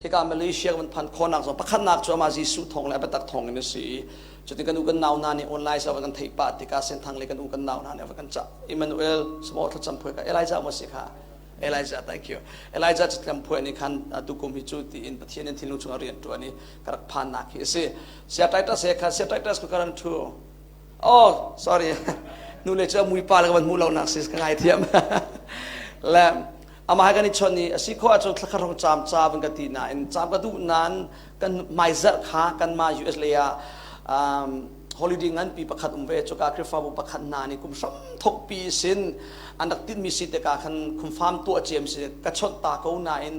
Hika Malaysia kan phan khawhnak zong pakhatnak cu amah Jesuh thawng le a biatak thawng in a si i cutin kan u kan nau hna nih online sa kan theih pah tikah Senthang le kan u kan nau hna nih kan cah Emmanuel small thlacam phuai ka Elijah maw si kha Elijah thank you Elijah thlacam phuai nih khan tukum hi cu tiin Pathian in thinlung chungah rian ṭuan i ka rak phannak hi a si Sia Titus he kha Sia Titus ku karan thu Oh sorry nu le cu a mui pa le ka van hmuh lo nak si ka ngai thiam le Amah he kan i chawnh i a si khawh ahcun thlakhat hrawng caam ca van ka ti nain caam ka duh nain kan hmaizarh kha kanmah US lei ah holiday nganpi pakhat um ve cuka Khrihfabu pakhat hna nih kum hram thokpi sin an rak tinhmi si tikah khan khumfam tuah ciam si ka chawnh ta ko nain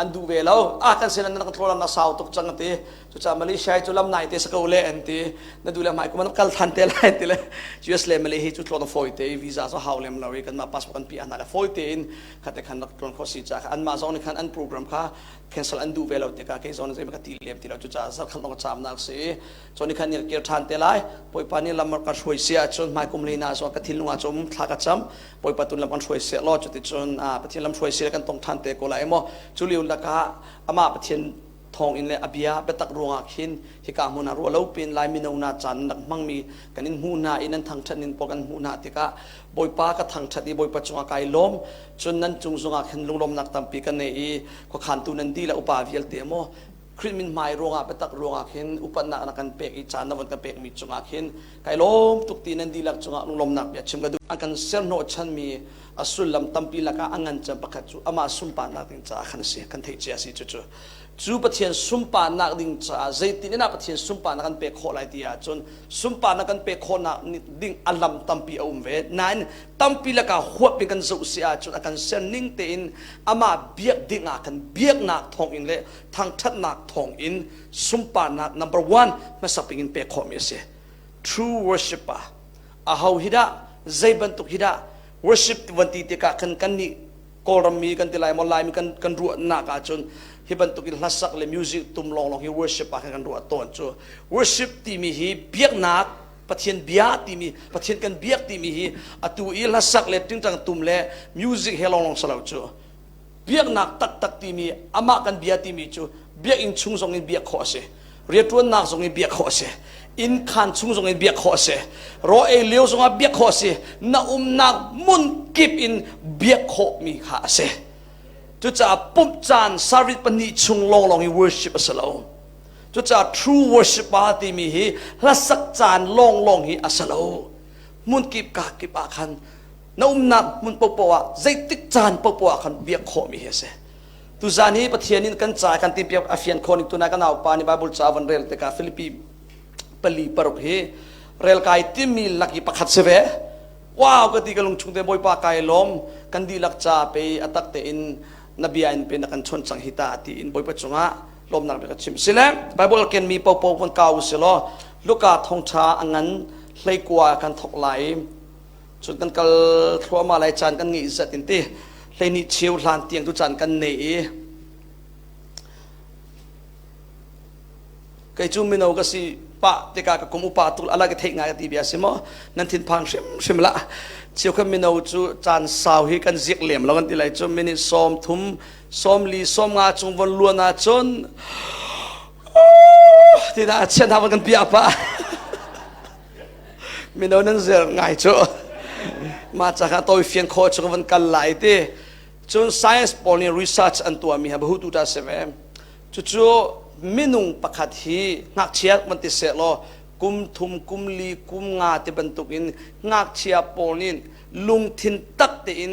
an duh ve lo ah kan sin an rak tlawl na sau tuk cang ti cucaah Malaysia cu lam nai te sa ko le an ti na duh le hmai kum an kal than te lai ti le US le Malay hi cu tlawn a fawi te i visa cu hau lem lo i kanmah passport kan pi hna le fawi tein khate khan rak tlawn khawh si ca kha anmah zong nih khan an program kha cancel an duh ve lo tikah kei zong nih zei ka ti lem ti lo cucaah zarkhat lawng caamnak si cun ni khan ni kir ṭhan te lai Bawipa nih lam kan hruai si ahcun hmai kum li na zong ka thinlung ah cum thla ka cam Bawipa tun lam kan hruai seh law cuticun Pathian lam hruai si kan tong ṭhan te ko lai maw cu lio lakah amah Pathian thawngin le a bia biatak ruangah khin hika hmun ah ruah lo pin Lai mino hna caan rak hmangmi kan in hmuh hna i nan thangṭhat ning pawl kan hmuh hna tikah Bawipa ka thangṭhat i Bawipa cungah kai lawm cun nan cung zongah khin lunglawmnak tampi ka nei i khuakhantu nan dih le upa vialte maw Khrih min hmai ruangah biatak ruangah khin upatnak na kan pek i caan na von kan pekmi cungah khin kai lawm tuk ti nan dihlak cungah lunglawmnak bia chim ka duh an kan serhnawh chanmi a sullam tampi lakah a ngan cem pakhat cu amah sunparnak ding caah khan a si kan theih cia a si cucu cu Pathian sunparnak ding caah zeitin in ah Pathian sunparnak kan pek khawh lai ti ahcun sunparnak kan pek khawhnak ding a lam tampi a um ve nain tampi lakah huap in kan zoh si ahcun a kan ser ning tein amah biak ding ah kan biaknak thawng in le thangthatnak thawng in sunparnak number one hmasa bik in pek khawhmi a si true worshipper aho hi dah zei bantuk hi dah worship van ti tikah kan kan nih Kawlram mi kan ti lai maw Laimi kan kan ruahnak ahcun hi bantuk in hlasak le music tum lawnglawng hi worship ah khan kan ruah tawn cu worship timi hi biaknak Pathian bia timi Pathian kan biak timi hi atu i hlasak le tingtang tum le music he lawnglawng si lo cu biaknak taktak timi amah kan bia timi cu biakinn chung zong in biak khawh a si rianṭuannak zong in biak khawh a si inn khaan chung zong in biak khawh a si raw ei lio zongah biak khawh a si na umnak hmun kip in biak khawhmi kha a si cucaah pumh caan service pahnih chung lawnglawng i worship a si lo cucaah true worship timi hi hlasak caan lawnglawng hi a si lo hmun kip ka kip ah khan na umnak hmun paohpaoh ah zeitik caan paohpaoh ah khan biak khawhmi hi a si Tuzan hi Pathian in kan ca kan timpiak a fian khawh ning tuna kan naupa nih Bible ca van rel tikah Filipi 4:6 hi rel kai timi lak i pakhat si ve. Wow ka ti ka lungchung te Bawipa kai lawm kan dihlak ca pe a tak tein na bia in pe na kan chon cang hi ta ti in Bawipa cungah lawmnak bia ka chim sile Bible ken mi popo kan kau si law Luka thongtha a ngan hleikua kan thok lai Cun kan kal thluahmah lai caan kan ngeih zat in ti hleihnih cheu hlan tiang tu caan kan nei i kei cu mino ka si pah tikah ka kum upa tuk ala ka theih ngai ti bia si maw nan thin phang hrim hrim la cheu kha mino cu caan sau hi kan zik lem lo kan ti lai cu minute 30 40 50 chung von luan ah cun ti dah chian ha kan pia pa Mino nan zer ngai cu. Mah ca kha tawi fian khawh cu ka van kal lai ti. Cun science pawl nih research an tuahmi ha bahu tu ta si ve. Cucu minung pakhat hi ngakchia van ti seh law kum thum kum li kum nga ti bantuk in ngakchia pawl nih lungthin tak tein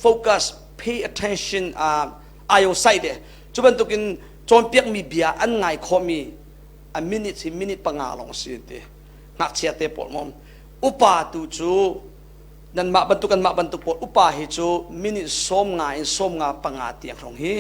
focus pay attention ayo sai de cu bantuk in cawnpiakmi bia an ngai khawhmi a minute hi minute 5 lawng si ti ngakchia te pawl mom upa tu cu nanmah bantuk kanmah bantuk pawl upa hi cu minute 15 in 55 tiang hrawng hi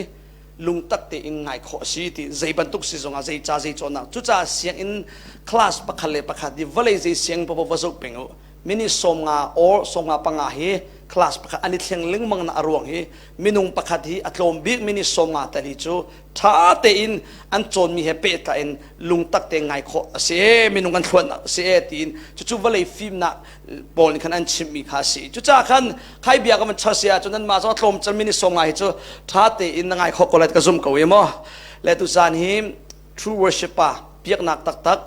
lungtak tein ngai khawh a si ti zei bantuk si zongah zei ca zei cawnnak cucaah sianginn class pakhat le pakhat hi vawlei zei sianginn paoh va zoh peng u minute 50 or 55 hi class pakhat an i thleng lengmang na a ruang hi minung pakhat hi a tlawm bik minute 50 tal hi cu ṭha tein an cawnmi he pehtlai in lungtak te ngai khawh a si e minung kan thluan a si e tiin cucu vawlei fimnak pawl nih khan an chimmi kha a si cucaah khan khai bia ka van char si ahcun nanmah zong a tlawm cem minute 50 hi cu ṭha tein na ngai khawh ko lai ka zum ko i maw. Le tuzan hi true worshipper biaknak taktak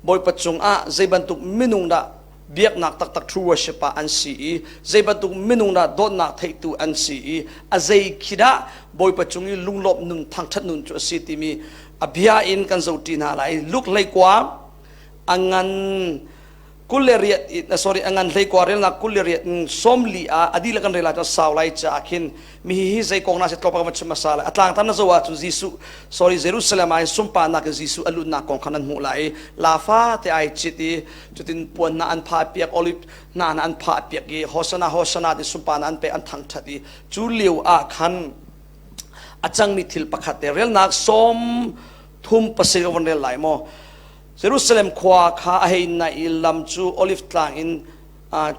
Bawipa cungah zei bantuk minung dah biaknak taktak true worshipper an si i zei bantuk minung dah dawtnak theihtu an si i a zei khi dah Bawipa cung i lunglawmh nun thangṭhat nun cu a si timi a bia in kan zohṭi hna lai. Luke hleikua a ngan 28 sorry a ngan 21 relnak 28 in 40 ah a dihlak kan rel ahcun sau lai caah khin mi hi zei kong na se tlawp ka chim hmasa lai. A tlangtar na zoh ahcun Jesuh sorry Jerusalem ah sunparnak in Jesuh a lutnak kong khan an hmuh lai i lafa te ai cit i cutin puan hna an phah piak, olive hna hna an phah piak i Hosanna Hosanna ti sunparnak an pek, an thangthat i cu lio ah khan a cangmi thil pakhat te relnak 37 van rel lai maw. Jerusalem khua kha a hei naih i lam cu Oliv tlang in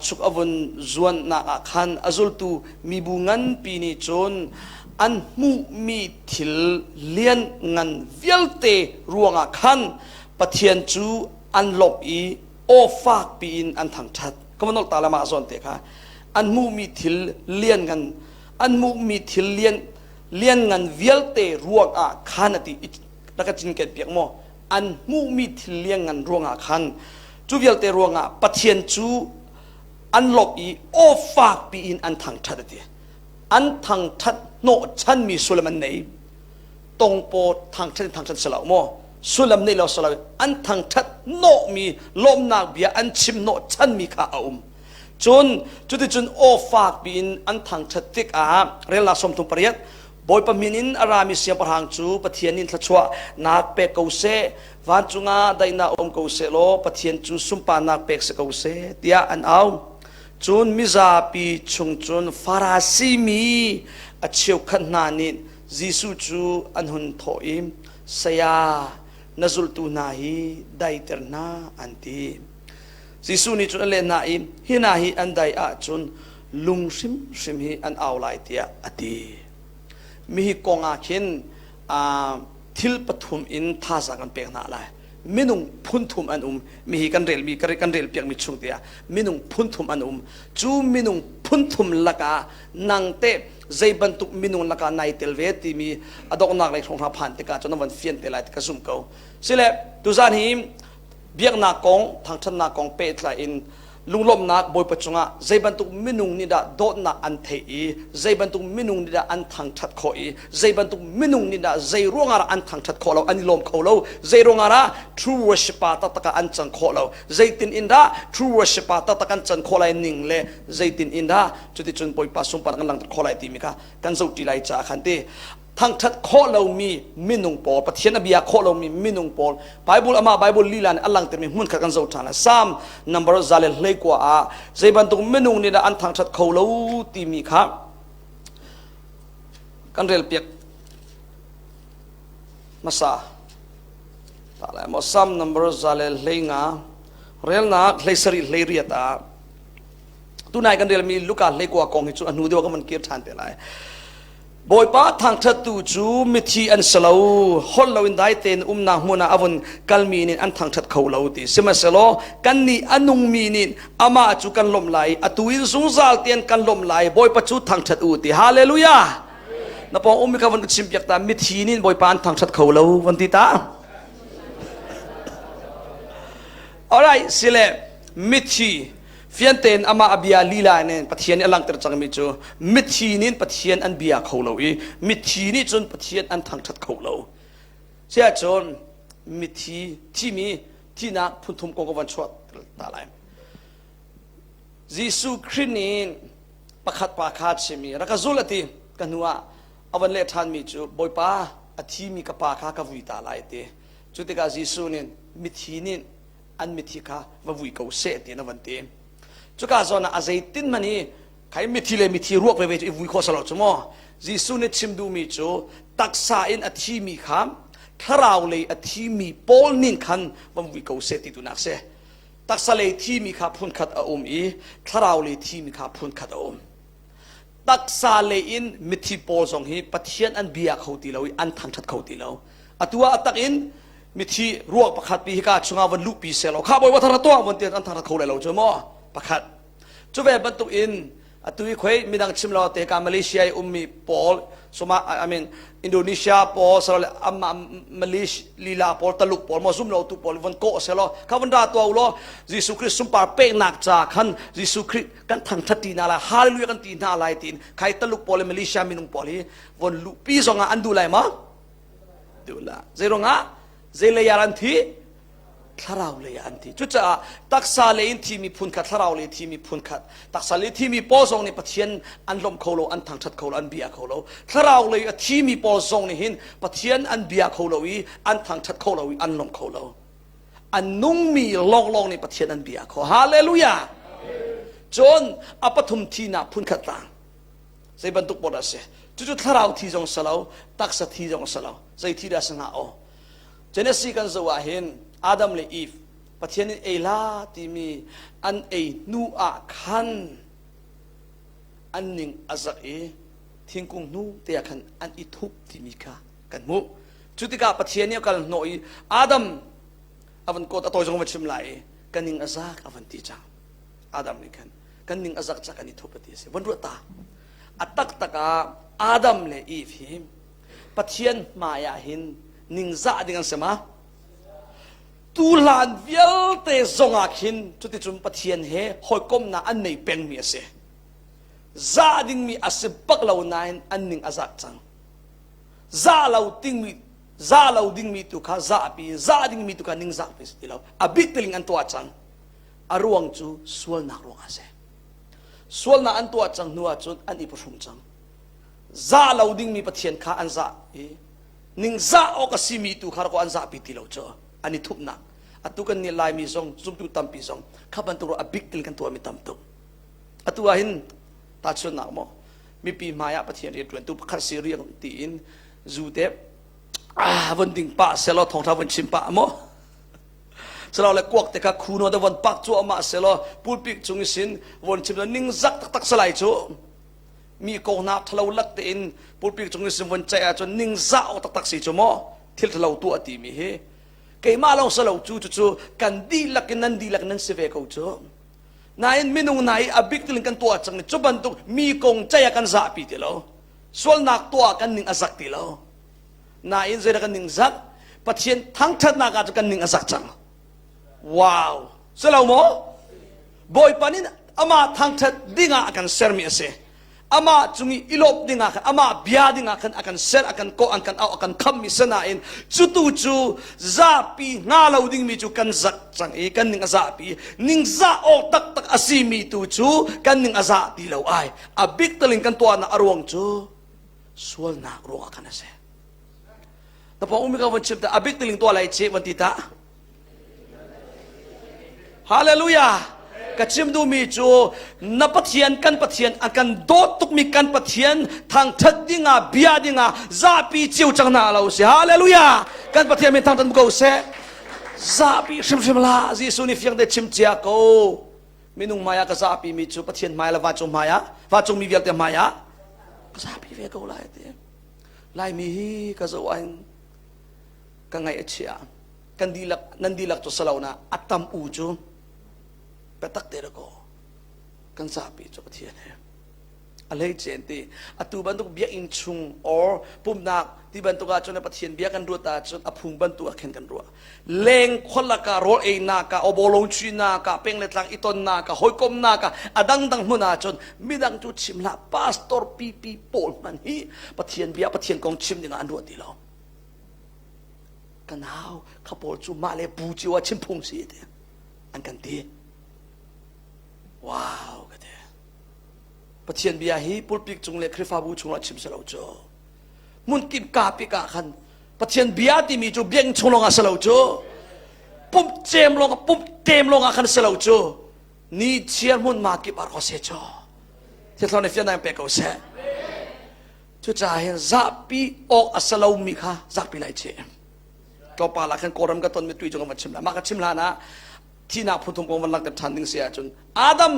chuk a vun zuannak ah khan a zultu mibu nganpi nih cun an hmuhmi thil lianngan vialte ruangah khan Pathian cu an lawmh i aw fakpi in an thangṭhat. Ka van nolh ta le mah zawn te kha an hmuhmi thil lianngan an hmuhmi thil lian lianngan vialte ruangah khan a ti. Rak ka cinken piak maw? An hmuhmi thil lianngan ruangah khan cu vialte ruangah Pathian cu an lawmh i aw fakpi in an thangṭhat a ti. An thangṭhat hnawhchanmi sullam an nei. Tongpaw thangṭhat in thangṭhat si lo maw? Sullam nei lo si lo an thangṭhat hnawhmi lawmhnak bia an chim hnawhchanmi kha a um. Cun cuticun aw fakpi in an thangṭhat tikah relnak 38 Bawipa min in a rami siangpahrang cu Pathian in thluachuah nak pek ko seh, vancung ah daihnak um ko seh law Pathian cu sunparnak pek si ko seh, tiah an au. Cun mizapi chung cun Farasi mi a cheukhat hna nih Jesuh cu an hun thawh i, Saya, na zultu hna hi daiter hna, an ti. Jesuh nih cun a leh hna i, Hi hna hi an dai ahcun lung hrimhrim hi an au lai tiah a ti. Mihi kong ah khin thil pathum in thazaang kan pek hna lai. Minung phunthum an um. Mihi kan relmi kan rel piakmi chung tiah minung phunthum an um. Cu minung phunthum lakah nang teh zei bantuk minung lakah nai tel ve timi a donghnak lei hrawng hna phan tikah cun na van fian te lai ti ka zumh ko. Sile tuzan hi biaknak kong thangṭhatnak kong pehtlai in lunglawmhnak Bawipa cungah zei bantuk minung nih dah dawtnak an theih i zei bantuk minung nih dah an thangṭhat khawh i zei bantuk minung nih dah zei ruangah dah an thangṭhat khawh lo, an i lawm kho lo, zei ruangah dah true worshipper taktak ah an can khawh lo, zeitin in dah true worshipper taktak an can khawh lai ning le zeitin in dah cuticun Bawipa sunparnak kan langhter khawh lai timi kha kan zohṭi lai caah khan ti thangṭhat khawh lomi minung pawl, Pathian a bia khawh lomi minung pawl, Bible amah Bible lila nih a langhtermi hmun kha kan zoh ṭhan lai. Psalm number 119 ah zei bantuk minung nih dah an thangṭhat kho lo timi kha kan rel piak hmasa. Ta lai maw Psalm number 115 relnak 17 18 ah tunai kan relmi Luka 19 kong hi cu a hnu deuh kan van kir ṭhan te lai. Bawipa thangṭhattu cu mithi an si lo, holh loin dai tein umnak hmun ah a vun kalmi nih an thangṭhat kho lo ti. Sihmanhsehlaw kannih a nungmi nih amah cu kan lawmh lai, atu in zungzal tein kan lawmh lai, Bawipa cu thangṭhat u ti. Hallelujah! Na pawng ummi kha van ka chimpiak ta, mithi nih Bawipa an thangṭhat kho lo, van ti ta. Alright, sile mithi Fian tein amah a bia lila in Pathian nih a langhter cangmi cu mithi nih Pathian an bia kho lo i mithi nih cun Pathian an thangṭhat kho lo. Siahcun mithi thimi thihnak phunthum kong ka van chuah ta lai. Jesuh Khrih nih pakhat pa kha chim i rak ka zul a ti. Ka hnu ah a van leh ṭhanmi cu Bawipa a thimi ka pa kha ka vui ta lai a ti. Cu tikah Jesuh nih mithi nih an mithi kha va vui ko seh ti na van ti. Cuka zawn ah a zeitin man hi khai mithi le mithi ruak veve cu i vui khawh salo cu maw. Jesuh nih chim duhmi cu taksa in a thimi kha thlarau lei a thimi pawl nin khan van vui ko seh ti duhnak si. Taksa lei thimi kha phunkhat a um i thlarau lei thimi kha phunkhat a um. Taksa lei in mithi pawl zong hi Pathian an bia kho ti lo i an thangṭhat kho ti lo. Atu ah a tak in mithi ruak pakhat pi hika chungah van luhpi selaw kha bawi thar tuah von tian an thar kho lai lo cu maw pakhat. Cu ve bantuk in atu i khoi midang chim lo te ka Malaysia i ummi pawl. Soma I mean Indonesia pawl selo amma Malaysia lila pawl Taluk pawl mo zum lo tu pawl von ko selo kha von ra to lo Jesuh Christ sunpar peknak cha khan Jesuh Christ kan thangthat ti na lai hallelujah kan ti hna lai tiin khai Taluk pawl le Malaysia minung pawl hi von luhpi zong ah an duh lai ma duh la zeiruangah zei lei ah an thi thlarau lei ah an thi cucaah taksa lei in thimi phun khat thlarau lei thimi phun khat taksa lei thimi pawl zong nih Pathian an lawmh kho lo an thangthat kho lo an bia kho lo thlarau lei a thimi pawl zong nih hin Pathian an bia kho lo i an thangthat kho lo i an lawmh kho lo an nungmi lawnglawng nih Pathian an bia kho hallelujah cun a pathum thinak phun khat tlang zei bantuk pawl a si cucu thlarau thi zong si lo taksa thi zong si lo zei thi dah si hnga aw Genesis kan zoh ah hin Adam le Eve Pathian in ei la timi an ei hnu ah khan an ning a zak i thingkung hnu te ah khan an i thup timi kha kan hmuh. Cu tikah Pathian nih a kal hnawh i Adam a van kawt a tawi zong va chim lai i ka ning a zak a van ti cang. Adam nih khan kan ning a zak cak an i thup a ti a si. Van ruat ta. A taktak ah Adam le Eve hi Pathian hmai ah hin ningzah ding an si ma? Tuhlan vialte zongah khin cuticun Pathian he hawikomhnak an nei pengmi a si. Zah dingmi a si bak lo nain an ning a zak cang. Zah lo dingmi zah lo dingmi tu kha zahpi zah dingmi tu kha ningzahpi si ti lo. A bik tiling an tuah cang. A ruang cu sualnak ruangah a si. Sualnak an tuah cang hnu ahcun an i phuhrum cang. Zah lo dingmi Pathian kha an zah i ningzah awk a simi tu kha an zahpi ti lo cu an i thupnak. Atu kan nih Laimi zong zumtu tampi zong kha bantuk a big deal kan tuahmi tam tuk. Atu ah hin tahchunhnak maw mipi hmai ah Pathian rianṭuantu pakhat si riang tiin zu te ah von ding pah selaw thawngṭha von chim pah maw selaw le kuak te kha khuno te von pak cuahmah selaw pulpit cung sin von chim ningzak taktak salai cu mi kongnak thalo lak tein pulpit cung in von ceih ahcun ningzah awk taktak si cu maw thil thalo tuah timi hi keimah lawng salo cu cu cu kan dihlak in nan dihlak nan si ve ko cu nain minung na i a bik tilin kan tuah cang cu bantuk mi kong ceih ah kan zahpi ti lo sualnak tuah kan ning a zak ti lo nain zeidah kan ning zak Pathian thangthatnak ah cu kan ning a zak cang Wow! Si lo maw? Bawipa nih amah thangṭhat dingah a kan sermi a si. Amah cung i ilawp dingah khan, amah bia dingah khan a kan ser, a kan kawh, an kan auh, a kan khammi sinain cutu cu zapi hnga lo dingmi cu kan zak cang i kan ning a zahpi. Ningzah awk taktak a simi tu cu kan ning a zah ti lo ai. A bik talin kan tuahnak a ruang cu sualnak ruangah khan a si. Na pawng umi ka von chim ta a bik tiling tuah lai ci von ti ta. Hallelujah! Ka chim duhmi cu na Pathian kan Pathian a kan dawt tukmi kan Pathian thangthat dingah bia dingah zapi cio cang hna lo si. Hallelujah! Kan Pathian min thangthat ko seh. Zapi hrimhrim la Jesuh nih fiang te chim cia ko. Minung hmai ah ka zapi mi cu Pathian hmai le vancung hmai ah vancung mi vialte hmai ah ka zapi ve ko lai ti. Laimi hi ka zoh ah ka ngaih a chia. Kan dihlak nan dihlak cu salo na a tam u cu biatak te ko kan zapi cu Pathian he a hlei cen ti atu bantuk biakinn chung or pumnak ti bantuk ahcun Pathian bia kan ruat ahcun a phung bantuk ah khin kan ruah leng khualak ah rawl einak ah obolong chuinak ah peng le tlang itonnak ah hawikomnak ah a dangdang hmun ahcun midang cu chim hlah pastor pipi pawl hmanh hi Pathian bia Pathian kong chim dingah an ruah ti lo Ka nau, kha pawl cu mah le bu cio ah chim phung si ti an kan ti. Wow, ka ti. Pathian bia hi pulpit cung le Khrihfabu chung ah chim si lo cu. Hmun kip ka pik ah khan Pathian bia timi cu biakinn chung lawng ah si lo cu. Pump cem lawng pump tem lawng ah khan si lo cu. Ni chiar hmun ma kip ah ko se cu. Thil nih fian pe ko seh. Cucaah hin zahpi awk a si lomi kha zahpi lai chih. Tlawmpal ah khan Kawlram ka tonmi tui cu ka van chim lai. Mah ka chim hlan ah thihnak phun thum kong van langhter ṭhan ding si ahcun Adam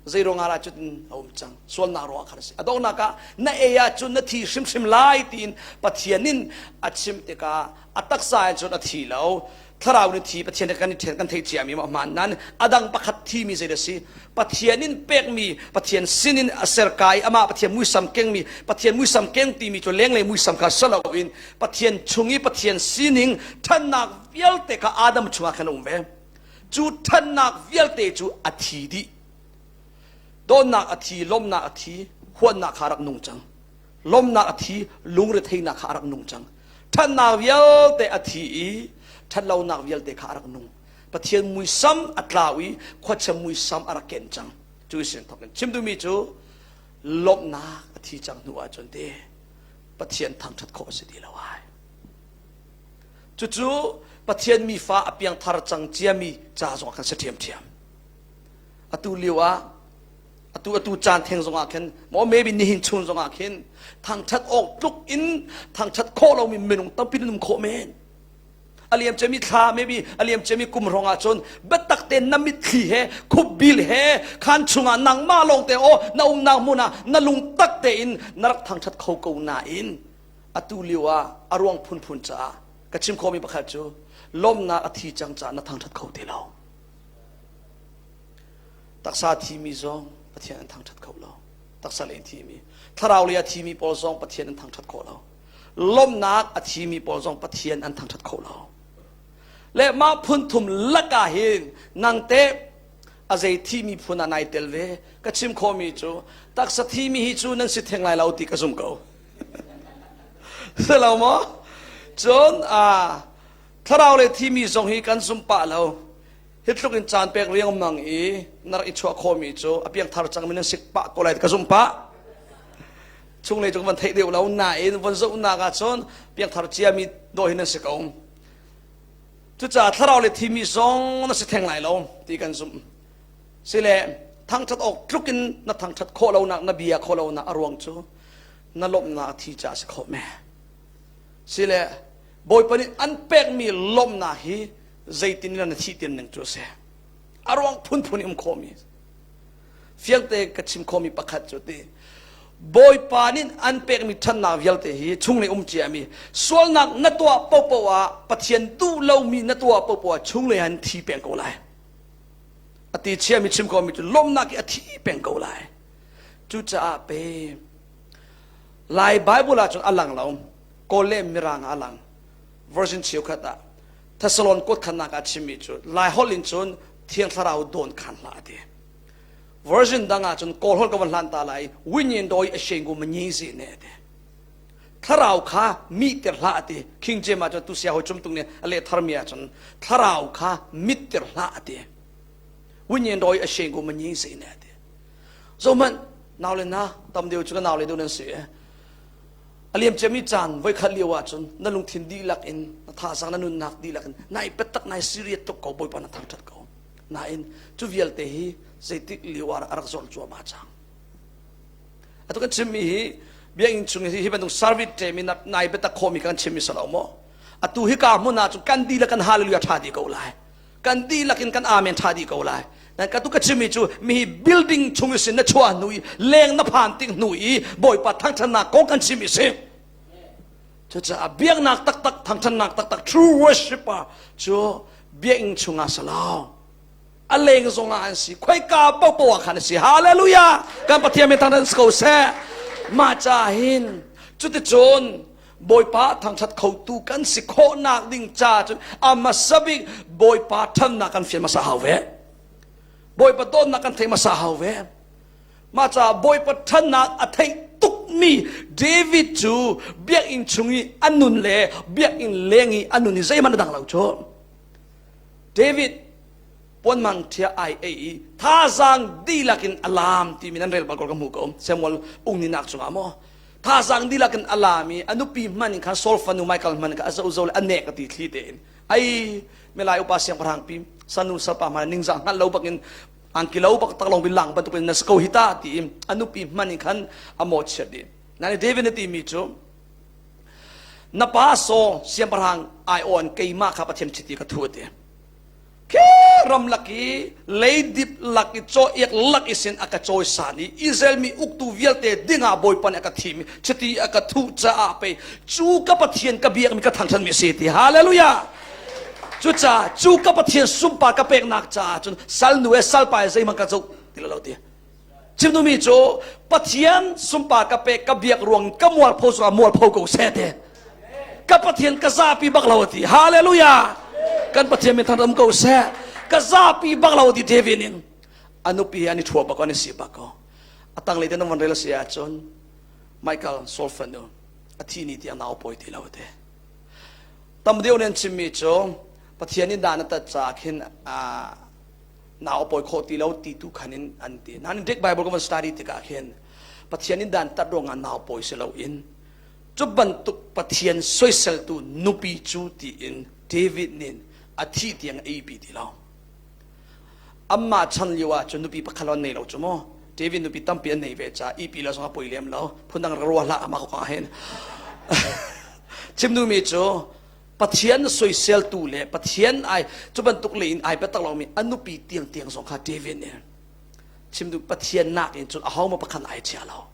zei ruangah dah cutin a um cang sualnak ruangah khan a si. A donghnak ah na ei ahcun na thi hrimhrim lai tiin Pathian in a chim tikah a taksa in cun a thi lo. Thlarau nih thi Pathian he kan i ṭhen kan theih ciami maw hmaan nain a dang pakhat thimi zei a si? Pathian in pekmi, Pathian sinin a serka i amah Pathian muisam kengmi, Pathian muisam keng timi cu lenglei muisam kha si loin Pathian chung i Pathian sining ṭhannak vialte kha Adam chungah khan a um ve. Cu ṭhannak vialte cu a thi dih. Dawtnak a thi, lawmhnak a thi, huatnak kha a rak nung cang. Lawmhnak a thi, lungretheihnak kha a rak nung cang. Ṭhatnak vialte a thi i ṭhatlonak vialte kha a rak nung. Pathian muisam a tlau i khuachia muisam a rak ken cang. Cu sin thawk in chim duhmi cu lawmhnak a thi cang hnu ahcun te Pathian thangṭhat khawh a si ti lo ai. Cucu Pathian mifa a piangthar cang ciami ca zong ah khan si ṭhiamṭhiam. Atu lio ah atu atu caan theng zong ah khin maw maybe nihin chun zong ah khin thangṭhat awk tluk in thangṭhat khawh lomi minung tampi nan um khawh men. A liam ciami thla maybe a liam ciami kum hrawng ah cun biatak tein na mitthli he khupbil he khan chungah nangmah lawng te aw na umnak hmun ah na lungtak tein na rak thangṭhat kho ko nain atu lio ah a ruang phunphun caah ka chim khawhmi pakhat cu lawmhnak a thi cang caah na thangṭhat kho ti lo. Taksa thimi zong Pathian an thangṭhat kho lo. Taksa lei thimi, thlarau lei a thimi pawl zong Pathian an thangṭhat kho lo. Lawmhnak a thimi pawl zong Pathian an thangṭhat kho lo. Le mah phun thum lakah hin nang teh a zei thimi phun ah nai tel ve ka chim khawhmi cu taksa thimi hi cu nan si theng lai lo ti ka zum ko. Si lo maw? Cun thlarau le thimi zong hi kan zum pah lo. Hi tluk in caan pek riangmang i na rak i chuah khawhmi cu a piangthar cangmi nan sik pah ko lai ka zumh pah. Chunglei cu ka van theih deuh lo nain von zohnak ahcun piangthar ciami dawh hi nan si ko. Cucaah thlarau le thimi zong na si theng lai lo ti kan zumh. Sile thangṭhat awk tluk in na thangṭhat khawh lonak na bia khawh lonak a ruang cu na lawmhnak a thi caah a si khawh me. Sile Bawipa nih an pekmi lawmhnak hi zeitin in na thih tian ning cu a si. A ruang phunphun in um khawhmi. Fiangte ka chim khawhmi pakhat cu ti Bawipa nih an pekmi ṭhatnak vialte hi chunglei um ciami sualnak na tuah paohpaoh ah Pathian duh lomi na tuah paohpaoh ah chunglei han thi peng ko lai. A ti chiami chim khawhmi cu lawmhnak hi a thi peng ko lai. Cucaah pe Lai Bible ahcun a lang lo. Kawl le Mirang ah a lang. Version cheukhat ah Thessalon kuat khatnak ah chimmi cu Lai holh in cun Thiang Thlarau dawn khan hlah a ti. Version dang ah cun Kawl holh ka van hlan ta lai winyin doi a shengu ma nyi zi ne a ti. Thlarau kha mihter hlah a ti. King James ah cun tu sia hoi cum tung nih a leh tharmi ah cun thlarau kha mitter hlah a ti. Winyin doi a shengu ma nyi zi ne a ti. Zohmanh nau le na tam deuh cu ka nau le deuh nan si. A liam ciami caan voikhat lio ahcun na lungthin dihlak in na thazaang na nunnak dihlak in nai biatak nai serious tuk ko Bawipa na thangṭhat ko. Nain cu vialte hi zeitik lio ah a rak zor cuahmah cang. Atu kan chimmi hi biakinn chung hi hi bantuk service ṭem in nai biatak khawhmi kan chimmi si lo maw? Atu hika hmun ah cun kan dihlak kan hallelujah ṭha dih ko lai. Kan dihlak in kan amen ṭha dih ko lai. Nan ka tu ka chimmi cu mi building chung sin na chuah hnu i leng na phan tik hnu i Bawipa thangṭhatnak kong kan chim i si. Cucaah biaknak taktak thangṭhatnak taktak true worshipper cu biakinn chungah si lo. A leng zongah an si. Khoika paohpaoh ah khan a si. Hallelujah! Kan Pathian min thangṭhat si ko seh. Mah ca hin cuticun Bawipa thangṭhat khotu kan si khawhnak ding ca cun a hmasa bik Bawipa ṭhannak kan fian hmasa hau ve. Bawipa dawtnak kan theih hmasa hau ve. Mah caah Bawipa ṭhannak a theih tukmi David cu biakinn chung i a nun le biakinn leng i a nun i zeihmanh a dang lo cu. David puanmang ṭhia ai ei i thazaang dihlak in a laam timi nan rel bal ko ka hmu ko. Samuel ungninak cungah maw thazaang dihlak in a laam i a nupi hman in khan Saul fanu Michael hman kha a zozo le a nek a ti thli tein ai milai upa siangpahrang pi sanu salpa hman ningzah hngal lo bakin angki lo bak taklong bilang bantuk in na ko hita ti a nupi hman in khan a mawhchiat dih nani David na timi cu na pa Saul siangpahrang ai on keimah kha Pathian chiti ka thu ati Khi ramlak i leidip lak i caw iak lak i sin a ka cawisan i Israel mi uktu vialte dingah Bawipa nih a ka thim i chiti a ka thuh caah pei cu ka Pathian ka biakmi ka thangṭhatmi a si ti. Hallelujah! Cucaah cu ka Pathian sunpar ka peknak caah cun salnu he salpa he zeihmanh ka zoh ti lo ti. Chim duhmi cu Pathian sunpar ka pek ka biak ruang ka mualpho zongah mualpho ko seh ti. Ka Pathian ka zapi bak lo ti. Hallelujah! Kan Pathian min thangṭhat um ko seh. Ka zapi bak lo ti David in a nupi he an i ṭhua bak ko an i si bak ko. A tanglei te na von rel a si ahcun Michael Saul fanu a thi ni tiang nau pawi ti lo te. Tam deuh nih an chimmi cu Pathian in dan a tat caah khin nau a pawi khawh ti lo ti tu khan in an ti. Nain Greek Bible kan van study tikah khin Pathian in dan tat ruangah nau pawi si loin cu bantuk Pathian soiseltu nupi cu tiin David nih a thih tiang a eipi ti lo. Amah chan lio ah cun nupi pakhat lawng an nei lo cu mu. David nupi tampi an nei ve caah ipi lo zong a poi lem lo. Phundang rak ruah hlah amah ko ah hin. Chim duhmi cu Pathian soiseltu le Pathian ai cu bantuk le in ai biatak lomi a nupi tiangtiang zong kha David nih chim duh Pathian nak in cun aho ma pakhat ai chia lo.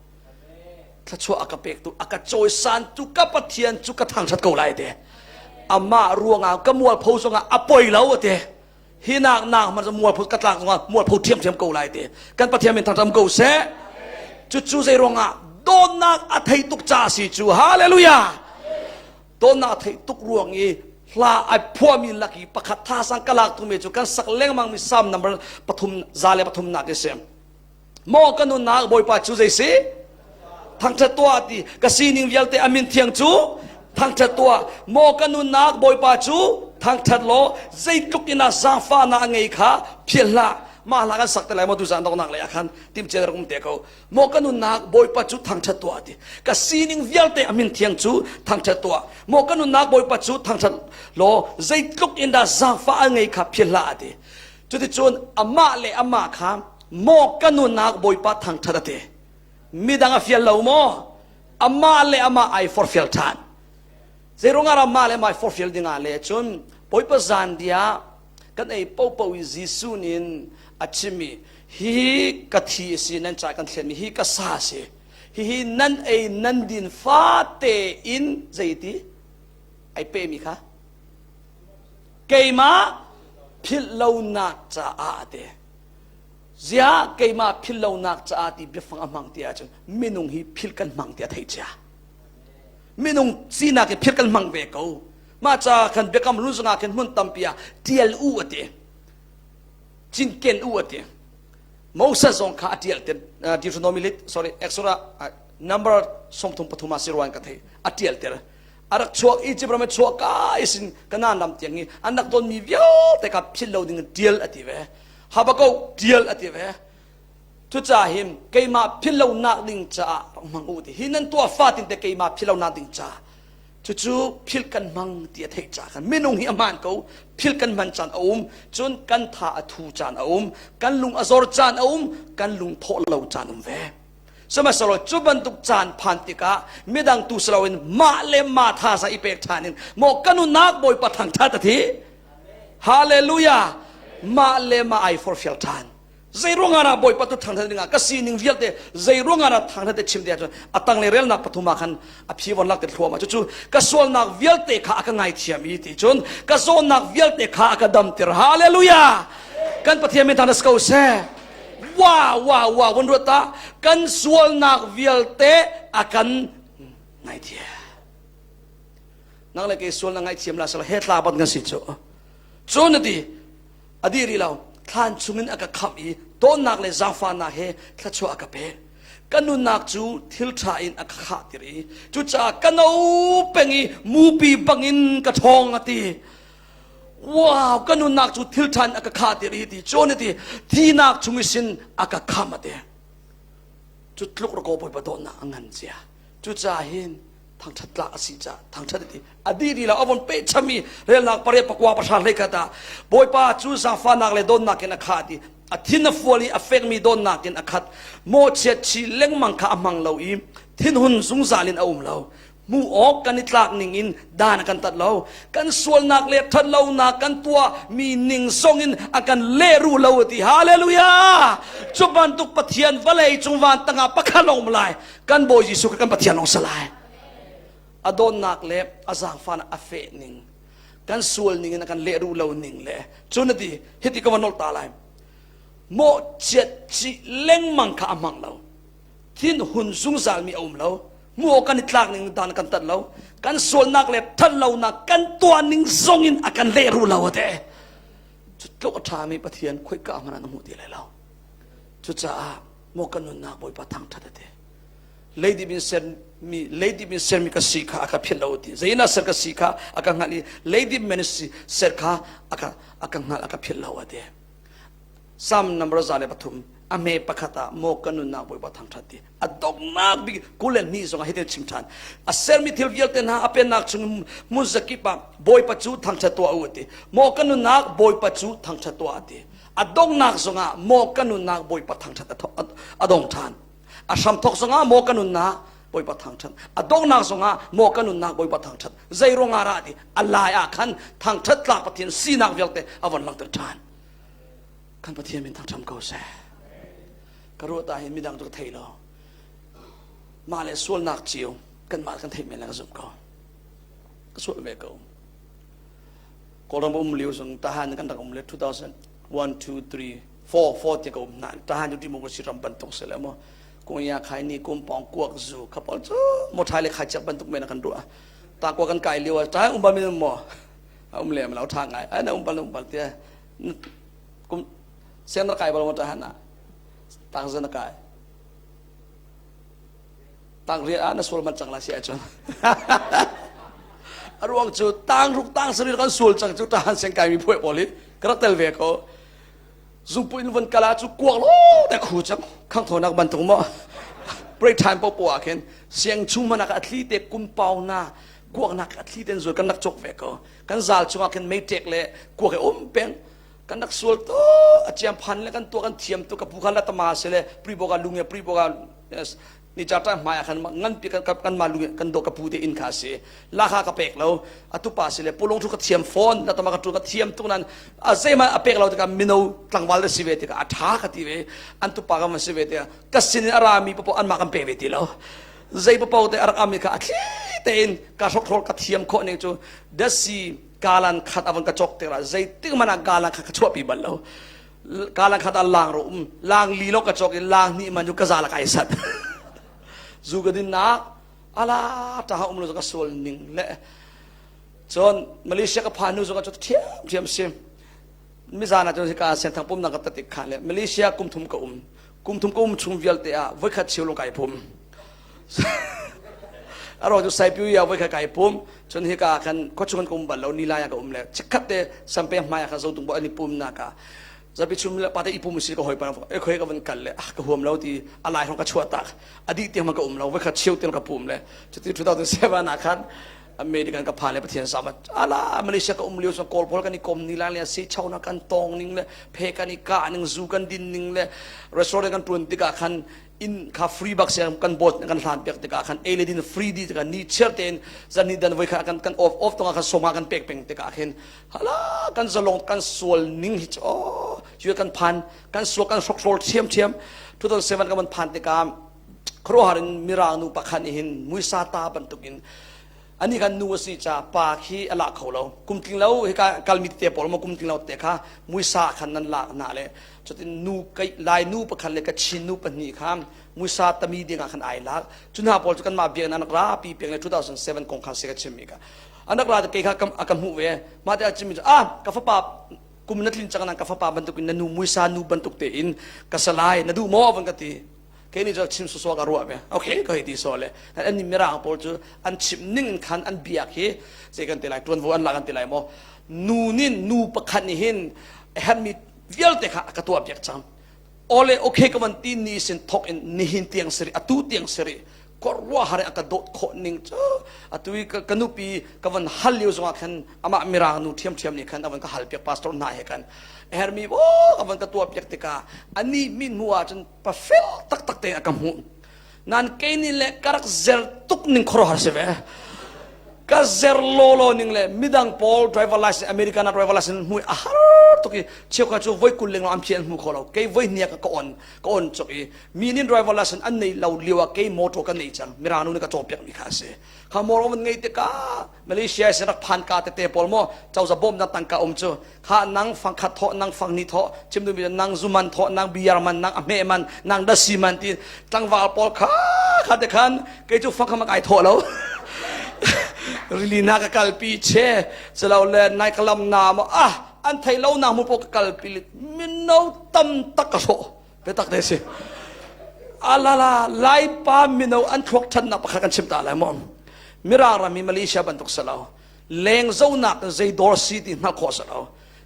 Thluachuah a ka pektu a ka cawisantu ka Pathian cu ka thangṭhat ko lai te. Amah ruangah ka mualpho zongah a poi lo te. Hi nak nak hmanh mualpho ka tlak zongah mualpho ṭhiamṭhiam ko lai te. Kan Pathian min thangṭhat ko seh. Cucu zei ruangah dawtnak a thei tuk ca si cu. Hallelujah. Dawtnak a theih tuk ruang i hla ai phuahmi lak i pakhat thasang ka lak tumi cu kan sak lengmang mi Psalm number 303 nak i si. Maw ka nunnak Bawipa cu zei si? Thangṭhat tuah ti ka sining vialte a min thiang cu thangṭhat tuah. Maw ka nunnak Bawipa cu thangṭhat law zeitluk in ah zaangfahnak a ngei kha philh hlah. Mah hla kan sak te lai maw tuzaan donghnak lei ah khan timhcia rak um te ko. Maw ka nunnak Bawipa cu thangṭhat tuah ti ka sining vialte a min thiang cu thangṭhat tuah. Maw ka nunnak Bawipa cu thangṭhat law zeitluk in dah zaangfah a ngei kha philh hlah ti. Cuticun amah le amah kha maw ka nunnak Bawipa thangṭhat a ti. Midang a fial lo maw? Amah le amah ai forfial ṭhan. Zeiruangah amah le amah ai forfial dingah le cun Bawipa zanriah kan ei popo i Jesuh nih a chimmi hihi ka thi a si nan ca kan thlenmi hi ka sa a si. Hihi nan ei nan din fate in zeiti ai pemi kha keimah philhlonak caah a ti. Ziah keimah philhlonak caah ti biafang a hmang ti ahcun minung hi philh kan hmang ti a theih cia. Minung sinak hi philh kan hmang ve ko. Mah ca khan biakam hlun zongah khin hmun tampi ah tial u a ti. Cinken u a ti. Moses zong kha a tial ter Deuteronomy lit sorry Exodus number 33 ah si ruan ka thei a tial ter a rak chuak Egypt ram i chuak ka isin Kanaan ram tiang i an rak tonmi vialte kha philh lo ding in tial a ti ve Habakuk tial a ti ve cucaah hin keimah philh lonak ding caah rak hmang u ti hi nan tuah fatin te keimah philh lonak ding caah cucu philh kan hmang ti a theih caah khan minung hi a hmaan ko philh kan hman caan a um cun kan tha a thu caan a um kan lung a zor caan a um kan lung thawh lo caan um ve Sihmanhsehlaw cu bantuk caan phan tikah midang tu si loin mah le mah thaza i pek ṭhan in maw ka nunnak Bawipa thangṭhat a thi. Hallelujah! Mah le mah ai forfial ṭhan. Zei ruangah dah Bawipa tu thangṭhat dingah ka sining vialte zei ruangah dah thangṭhat te chim te ahcun a tanglei relnak pathum ah khan a phi von lak te thluahmah cucu ka sualnak vialte kha a ka ngaithiam i ti cun ka zawnnak vialte kha a ka damter. Hallelujah! Kan Pathian min thang ko seh. Wa wa wa vun ruat ta kan sualnak vialte a kan ngaithiam. Nang le kei sual na ngaithiam la sala he tla ban kan si cu. Cu na ti adi ri lo thlan chungin a ka khamh i tawnnak le zaangfahnak he thluachuah a ka pek. Ka nunnak cu thil ṭha in a ka khahtir i cucaah ka no peng i mupi bangin ka ṭhawng a ti. Wow, ka nunnak cu thil ṭhan a ka khah ti ri ti cun ti thinak chung i sin a ka kham a ti. Cu tluk rako Bawipa dawtnak a ngan cia. Cucaah hin thangṭhat tlak a si caah thangṭhat a ti. A dih rih lo a von pehcham i relnak pariat pakua pahra hlei khat ah Bawipa cu zaangfahnak le dawtnak in a khah ti. A thin a fual i a fekmi dawtnak in a khat. Mawhchiat chi lengmang kha a hmang lo i thinhun zungzal in a um lo. Hmuh awk kan i tlak ning in dan a kan tat lo. Kan sualnak le ṭhatlonak kan tuah mi ning zong in a kan lehruh lo a ti. Hallelujah! Cu bantuk Pathian vawlei cung van tangah pakhat lawng um lai. Kan Bawi Jesuh kha kan Pathian lawng si lai. A dawtnak le a zaangfahnak a feh ning. Kan sual ning in a kan lehruh lo ning le cun ati hiti ka va nolh ta lai. Mawhchiat chih lengmang kha a hmang lo. Thin hun zungzal mi a um lo. Hmuh awk kan i tlak ning dan kan tat lo. Kan sualnak le thatlonak kan tuah ning zong in a kan lehruh lo ate. Cu tluk a ṭhami Pathian khoika hmanh ah na hmu ti lai lo. Cucaah maw kan nunnak Bawipa thangṭhat ate. Leidip in sermi leidip in sermi ka si kha a ka philh lo ti. Zei na ser ka si kha a ka hngalh i leidip men si ser kha a ka a ka hngalh a ka philh lo ate. Psalm number 103 a hme pakhat ah maw ka nunnak Bawipa thangṭhat ti a donghnak bik 22 zong ah hitin chim ṭhan a sermi thil vialte hna a pennak chung hmun zakip ah Bawipa cu thangṭhat tuah u ti maw ka nunnak Bawipa cu thangṭhat tuah ti a donghnak zong ah maw ka nunnak Bawipa thangṭhat a dong ṭhan a hramthok zong ah maw ka nunnak Bawipa thangṭhat a donghnak zong ah maw ka nunnak Bawipa thangṭhat zei ruangah rah ti a lai ah khan thangṭhat tlak Pathian sinak vialte a von langhter ṭhan Kan Pathian min thangṭham ko seh. Ka ruah ta hin midang cu ka thei lo. Mah le sualnak cio kanmah kan theih men le ka zumh ko. Ka sual ve ko. Kawlram um lio zong tahan kan rak um le 2001 2 3 4 4 ti ka um na tahan cu democracy ram bantuk se le mo kung ya khai ni kum pong kuak zu khapol cu mo thai le khai chak bantuk men kan ruah ta kwa kan kai lio ta um ba min mo um le lo tha ngai ai na um bal um bal tia kum sen na kai bal mo ta han tang zan na kai tang riat ah na sual man cang la si ahcun a ruang cu tang ruk tang sarih kan sual cang cu tahan seng kai mi phuai pawl hi ka rak tel ve ko zungpu in von kala cu kuak lo te khu cang khang thonak bantuk mo break time po po ah khin siang chung mana ka athli te kum pau na kuak nak athli ten zul kan rak chok ve ko kan zal chungah khin meitek le kuak he um peng kan rak sual to a chiam phan le kan tua kan thiam tu ka pu khan la tama se le pri boga lunge pri boga ni cha ta hmai khan ngan pi kan kan ma lunge kan do ka pu te in kha si la kha ka pek lo atu pa se le pulong thu ka thiam phone la tama ka tu ka thiam tu nan a zeima a pek lo tikah mino tlangwal da si ve tikah a tha ka ti ve an tu pa ka man si ve tikah ka sin in a ra mi papo an ma kan pe ve ti lo zei papo te a rak ami kha a thli tein ka hrokhrol ka thiam khawh ning cu dasi galan khat avon ka chok tikah zeitik hmanh ah galan khat ka chuahpi bal lo galan khat ah lang ro um lang li lo ka chok i lang hnih man cu ka zal kai sat zu ka din nak ala ta um lo ka sual ning le cun Malaysia ka phan nu zong cu thiam thiam sim mizan ah cun hika senthang pum nak ka tatik khan le Malaysia kum thum ka um kum thum ka um chung vialte ah voikhat cheu lung kai phum aro cu saipiu ya voikhat kai pum cun hika khan khuachung kan ka um bal lo nilai ah ka um le chikkhat te sampe hmai ah khan zotung bo an i pum nak ah zapi chum le pate i pum si ka hoi pa e khoi ka van kal le ah ka huam lo ti alai hong ka chuah tak adi tiang ma ka um lo voikhat cheu tiang ka pum le cuti 2007 ah khan American ka phan le Pathian sama ala Malaysia ka um lio so kawl pawl kan i kom ni la le si chau na kan tong ning le phe kan i ka ning zu kan din ning le restaurant kan tuan tikah khan inn kha free bak se kan bot kan hlan piak tikah khan ei le din free di tikah ni chiar tein zan ni dan voi kha kan kan off off tonga khan soma kan pek peng tikah khin hala kan zalong kan sual ning hi oh chu kan phan kan sual kan hrok hrol thiam thiam 2007 kan phan tikah khuaruahhar in mirang nu pakhat nih hin muisa ta bantukin ani kan nu a si ca pa khi a lak kho lo kum tling lo hika kalmi te pawl mo kum tling lo te kha muisa khan nan lak na le cutin nu kai lai nu pakhat le kachin nu pahnih kha muisa tami ding ah khan ai lak cu hna pawl cu kan mah biak anak ra pi peng le 2007 kong kha se ka chimmi ka anak ra ke kha a ka hmuh ve mah te a chimmi cu ah ka fapa kum na tlin cang nan ka fapa bantukin na nu muisa nu bantuk tein ka salai na duh maw van ka ti kei nih cun chim sawsawh ka ruah ve okay ka hei ti so le an nih mirang pawl cu an chim ning in khan an biak hi zei kan ti lai tuanvo an lak an ti lai maw nu nin nu pakhat nih hin a herhmi vialte kha a ka tuah piak cang ole okay ka van ti ni sin thok in nihin tiang siri atu tiang siri khuaruahhar a ka dawt khawh ning cu atu i ka nupi ka van hal lio zongah khan amah mirang nu ṭhiamṭhiam nih khan a van ka hal piak pastor hna he khan hermi bo a van ka tuah piak tikah ani min hmu ah cun pafel taktak tein a ka hmuh nan kei nih le ka rak zer tuk ning khuaruahhar si ve. Ka zer lawlaw ning le midang pawl driver license American driver license hmui a har tuk i cheukhat cu voi 20 lengmang an phi an hmu kho lo. Kei voi hniak ka on ka on cuk i mi nin driver license an nei lo lio ah kei motor ka nei cang. Mirang nu nih ka cawpiak mi kha a si. Kha motor van ngei tikah Malaysia sin rak phan ka tete pawl maw cozah bawmnak tangka um cu kha nang fang khat thawh nang fang ni thawh chim duhmi nang zuman thawh nang biyar man nang ahme man nang dasi man ti tlangval pawl kha kha te khan kei cu fang kha kai thawh lo rili na ka kalpi che chalo le nai kalam na mo ah an thei lo na mu po ka kalpi mino tam tak ka hro pe tak te si alala laipa mino an thluak than na pakhat kan chim ta lai mo mirang rami Malaysia bantuk salo leng zonak zei dawr si ti hngalh khawh a si lo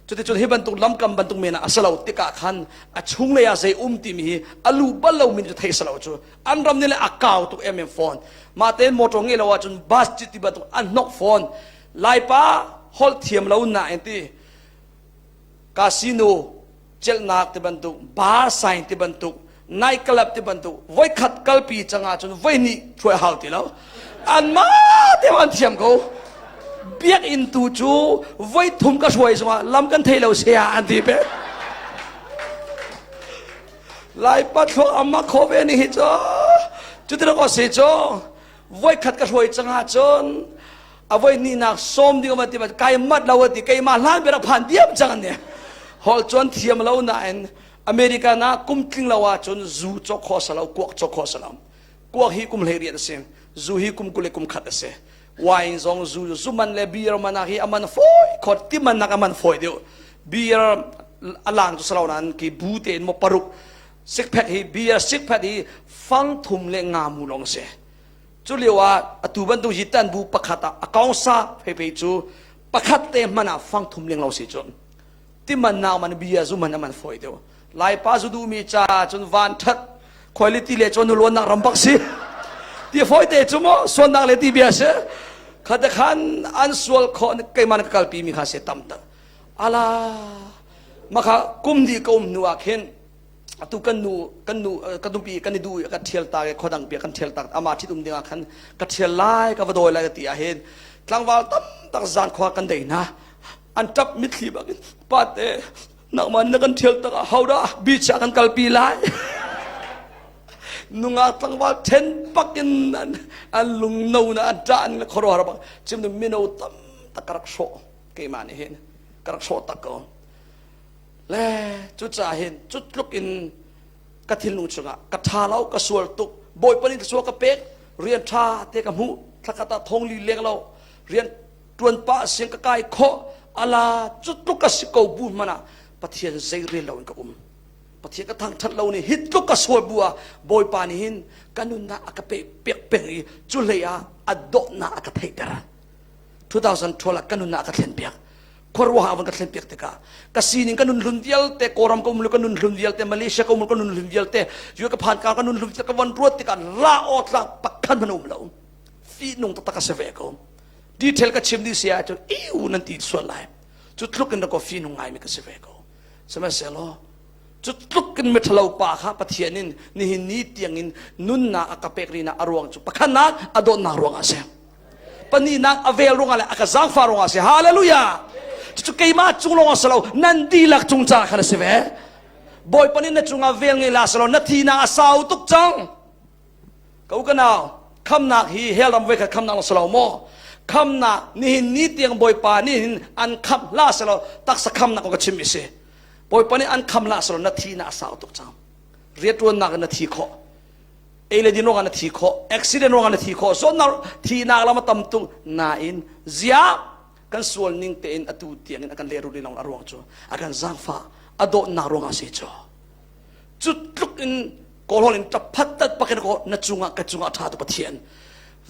cuticun hi bantuk lamkam bantuk men ah a si lo tikah khan a chunglei ah zei um timi hi a lu bal lo min cu theih si lo cu an ram nih le a kau tuk em em fawn mah tein motor ngei lo ahcun bus ci ti bantuk an hnok fawn laipa holh thiam lo na in ti casino celhnak ti bantuk bar sign ti bantuk night club ti bantuk voikhat kalpi cang ahcun voihnih hruai hau ti lo anmah te an thiam ko biakinn tu cu voithum ka hruai zongah lam kan thei lo sia an ti pe lai pathlok amma kho ve ni hi cu cuti ko si cu voikhat ka hruai cang ahcun a voi hnihnak sawm ding ti kai mat lo ti keimah hlan bia rak phan diam cang ne hol chuan thiam lo nain American ah kum tling lo ahcun zu cawk khawh salo kuak cawk khawh salo kuak hi kum hlei riat a si zu hi kum 20 le kum khat a si wine zong zu zu man le beer man ah hi aman fawi khot ti man nak aman fawi deuh beer alang cu salo nan ki bu te in mo paruk six pack hi beer six pack hi fang thum le nga mu long se Cu lio ah atu bantuk hi tan bu pakhat ah a kong sa phei cu pakhat te hmanh ah fang thum leng lo si cun timan nau man bia zu man aman fawi deuh laipa zu duhmi ca cun van that quality le cun luannak ram bak si ti fawi te cu mo suannak le ti bia si khate khan an sual kho keimah ka kalpi mi kha se tam tak ala makha kum di ka um hnu ah khin atu kan nu kan nu kan nupi kan i duh ka thial ta ke khodang pia kan thial tak ama thit um ding ah khan ka thial lai ka va dawi lai ka ti ah hin tlangval tam tak zan khua kan dei na an tap mitthli bak in pate nakman na kan thial tak ah hauda beach ah kan kalpi lai nungak tlangval then pakin an an lung no na an ta an khoro har bak chim mino tam tak ka rak hrawh keimah nih hin ka rak hrawh tak ko Le cucaah hin cu tluk in ka thinlung chungah ka ṭha lo ka sual tuk Bawipa nih thluachuah ka pek rian ṭha te ka hmuh thlakhat ah thong li leng lo rian ṭuan pah siang ka kai khawh ala cu tluk ka si ko bu hmanh ah Pathian zei rel lo in ka um Pathian ka thangṭhat lo nih hi tluk ka sual bu ah Bawipa nih hin ka nunnak a ka pek pek peng i cu hlei ah a dawtnak a ka theihter 2012 ah ka nunnak a ka thlen piak khuaruah van ka thlen piak tikah ka sining ka nun hlun vialte kawram ka um ka nun hlun vialte Malaysia ka um ka nun hlun vialte yu ka phan ka ka nun hlun vialte ka van ruat tikah la aw tla pakhan man um lo fi nung taktak a si ve ko detail ka chim di sia cu iu nan ti sual lai cu tluk in ko fi nung ngai mi ka si ve ko sihmanhsehlaw cu tluk in mithalo pa kha Pathian in nihin ni tiang in nunnak a ka pek rina a ruang cu pakhatnak a dawtnak ruang ah si pahnihnak a vel ruangah le a ka zaangfah ruangah a si hallelujah cucu keimah cung lawng a si lo nan dihlak cung caah khan a si ve bawipa nih na cungah vel ngei la si lo na thihnak a sau tuk cang ka u ka nau khamnak hi hell ram voikhat khamnak lo si lo maw khamnak nihin ni tiang bawipa nih hin an khamh hlah si lo taksa khamnak ko ka chim i si bawipa nih an kham hlah si lo na thihnak a sau tuk cang rianṭuannak in na thi khawh ei le din ruangah na thi khawh accident ruangah na thi khawh zawtnak thihnak lam a tam tuk nain zia kan sual ning tein atu tiang in a kan lehrulh rih lo a ruang cu a kan zaangfah a dawtnak ruangah si cu cu tluk in kawlhawl in ṭaphat tat pakin ko na cungah ka cungah ṭha tu Pathian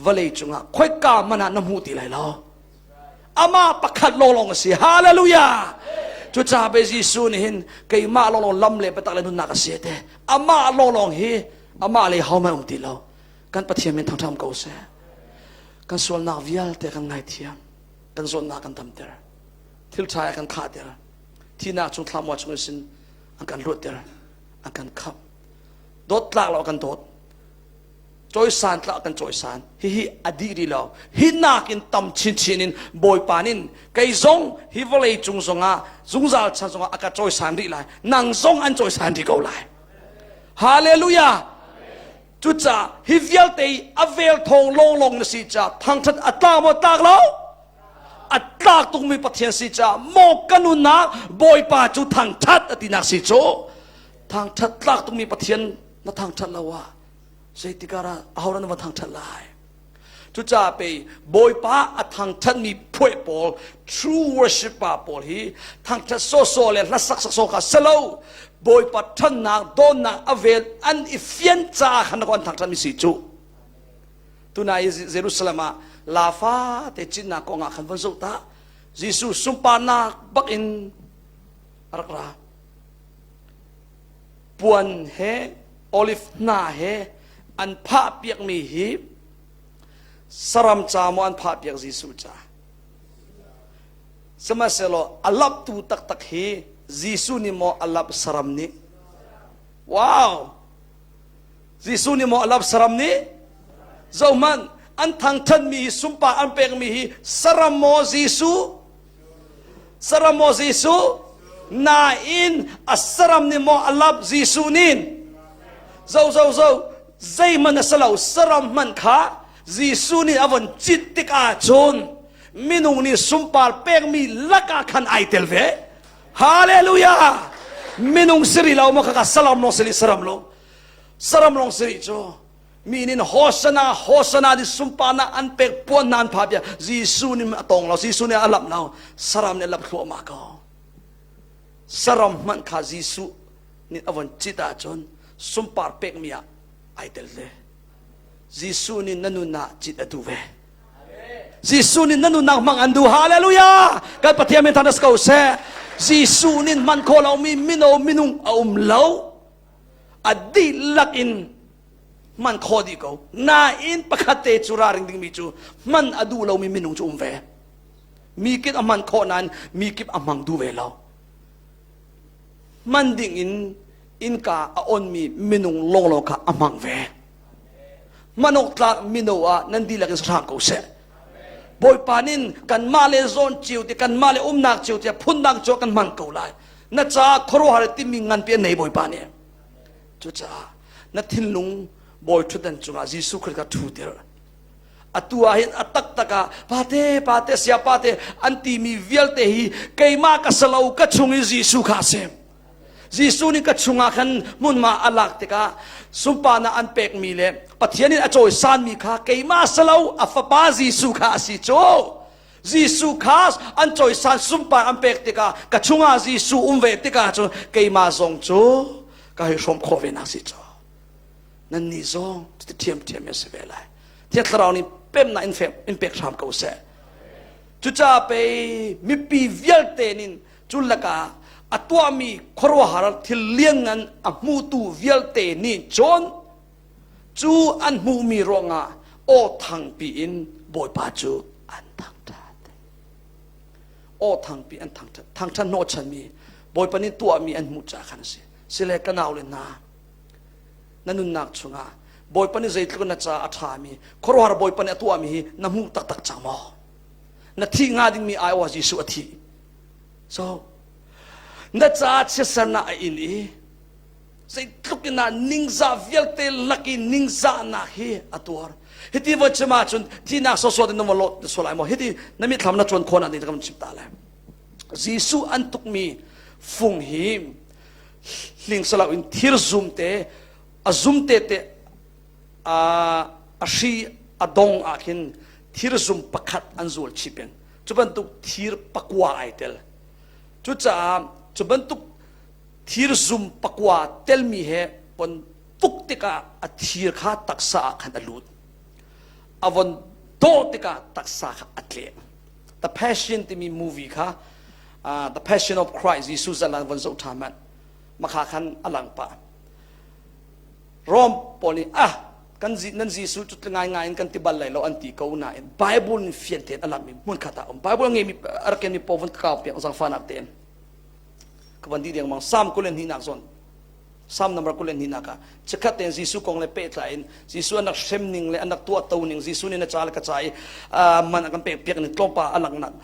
vawlei cungah khoika man ah na hmu ti lai lo amah pakhat lawnglawng a si hallelujah cucaah be Jesuh nih hin keimah lawnglawng lam le biatak le nunnak a si te amah lawnglawng hi amah lei ho um ti lo kan Pathian min thangṭham ko seh kan sualnak vialte kan ngaithiam kan zawtnak kan damter thil ṭha kan khahter thihnak chung thlamua chung sin an kan luatter an kan khamh dawt tlak lo kan dawt. Cawisan tlah kan cawisan. Hihi a dih rih lo. Hi nakin tam chinchin in Bawipa nin kei zong hi vawlei cung zongah zungzal chan zongah a ka cawisan rih lai. Nang zong an cawisan rih ko lai. Hallelujah! Cucaah hi vialte i a vel thawng lawnglawng na si caah thangṭhat a tla maw tlak lo? A tlak tukmi Pathian si caah maw ka nunnak Bawipa cu thangṭhat a tinak si cu thangṭhat tlak tukmi Pathian na thangṭhat lo ah zeitik ah aho na va thangṭhat lai? Cucaah pei Bawipa a thangṭhatmi phueh pawl true worshipper pawl hi thangṭhat sawsawh le hlasak sawsawh kha si lo Bawipa ṭhannak dawtnak a vel an i fian caah khan an thangṭhatmi si cu. Tunai Jerusalem ah lafa te cinnak kong ah khan von zoh ta Jesuh sunparnak bak in a rak ra. Puan he olive hna he an phah piakmi hi saram ca maw an phah piak Jesuh ca sihmanhsehlaw a laptu taktak hi Jesuh nih maw a lap saram nih wow Jesuh nih maw a lap saram nih zohmanh an thangthatmi hi sunpar an pekmi hi saram maw Jesuh Saram maw Jesuh? Nain a saram nih maw a lap Jesuh nih? Zo zo zo zeihmanh a si lo saram hmanh kha Jesuh nih a von cit tikah cun minung nih sunpar pekmi lakah khan ai tel ve. Hallelujah! Minung siri lo maw kha saram lawng siri saram lo. Saram lawng siri cu Mi nih Hosana, Hosana ti sunparnak an pek puan hna an phah bia Jesuh nih a tong lo, Jesuh nih a lamh lo, saram nih a lamh thluahmah ko. Saram hmanh kha Jesuh nih a von cit ahcun sunpar pekmi ah ai tel ve. Jesuh nih na nun ah cit a duh ve. Jesuh nih na nunnak hmang an duh. Hallelujah! Kan Pathian min thang ko seh. Jesuh nih hman khawh lomi mino minung a um lo. A dihlak in hman khawh dih ko nain pakhat te cu ralring dingmi cu hman a duh lomi minung cu um ve mi kip a hman khawh nain mi kip a hmang duh ve lo hman ding in innka a onmi minung lawnglawng kha a hmang ve hman awk tlak mino ah nan dihlak in hram ko seh Bawipa nin kanmah le zawn cio te kanmah le umnak cio te phundang cio kan hman ko lai na caah khuaruahhar timi nganpi an nei Bawipa nih Cucaah na thinlung bawi ṭhutdan cungah Jesuh Khrih kha ṭhuter. Atu ah hin a taktak ah pate pate sia pate an timi vialte hi keimah ka si lo ka chung i Jesuh kha a si. Jesuh nih ka chungah khan hmunhma a lak tikah sunparnak an pekmi le Pathian in a cawisanmi kha keimah si lo a fapa Jesuh kha a si cu. Jesuh kha an cawisan sunpar an pek tikah ka chungah Jesuh um ve tikah cun keimah zong cu ka hei hrawm khawh ve nak si cu nannih zong cuti ṭhiamṭhiam a si ve lai Thiang Thlarau nih pemnak in, in pek hram ko seh cucaah pei mipi vialte nin cu lakah a tuahmi khuaruahhar thil lianngan a hmutu vialte nih cun Cu an hmuhmi ruangah aw thangpi in Bawipa cu an thangṭhat. Aw thangpi an thangṭhat. Thangṭhat hnawhchanmi Bawipa nih tuahmi an hmuh caah khan a si. Sile ka naule hna, na nunnak chungah Bawipa nih zeitluk na caah a ṭhami khuaruahhar Bawipa nih a tuahmi hi na hmuh taktak cang maw? Na thih hnga dingmi aiawh Jesuh a thih. So, na caah chiatsernak a in i zeitluk in ah ningzah vialte lak i ningzahnak hi a tuar hiti voi chim ahcun thihnak sawsawt in na va lawt sual lai maw hiti na mitthlam na cuan khawh nak ding kan chim ta lai Jesuh an tukmi fung hi hling salo in thir zum te a zum te te a hri a dong ah khin thir zum pakhat an zul chih peng cu bantuk thir pakua ai tel cucaah cu bantuk Thirzum pakua telmi he von tuk tikah a thir kha taksa ah khan a lut. A von dawh tikah taksa kha a tleh. The Passion timi movie kha uh, The Passion of Christ Jesuh zalan von zoh ṭha hmanh. Makha khan a lang pah. Rom pawl nih ah kan nan Jesuh cu ngai ngai in kan ti bal lai lo an ti ko nain Bible in fian tein a langmi hmun khat ah um. Bible ngeimi a rak kenmi pawl von ka kau piak zangfahnak tein. Ka van di dengmang Psalm 22 nak zawn. Psalm number 22 nak ah chikkhat tein Jesuh kong le pehtlai in Jesuh an rak hrem ning le an rak tuah to ning Jesuh nih na ca le ka ca i man a kan pek piak ning tlawmpa a langhnak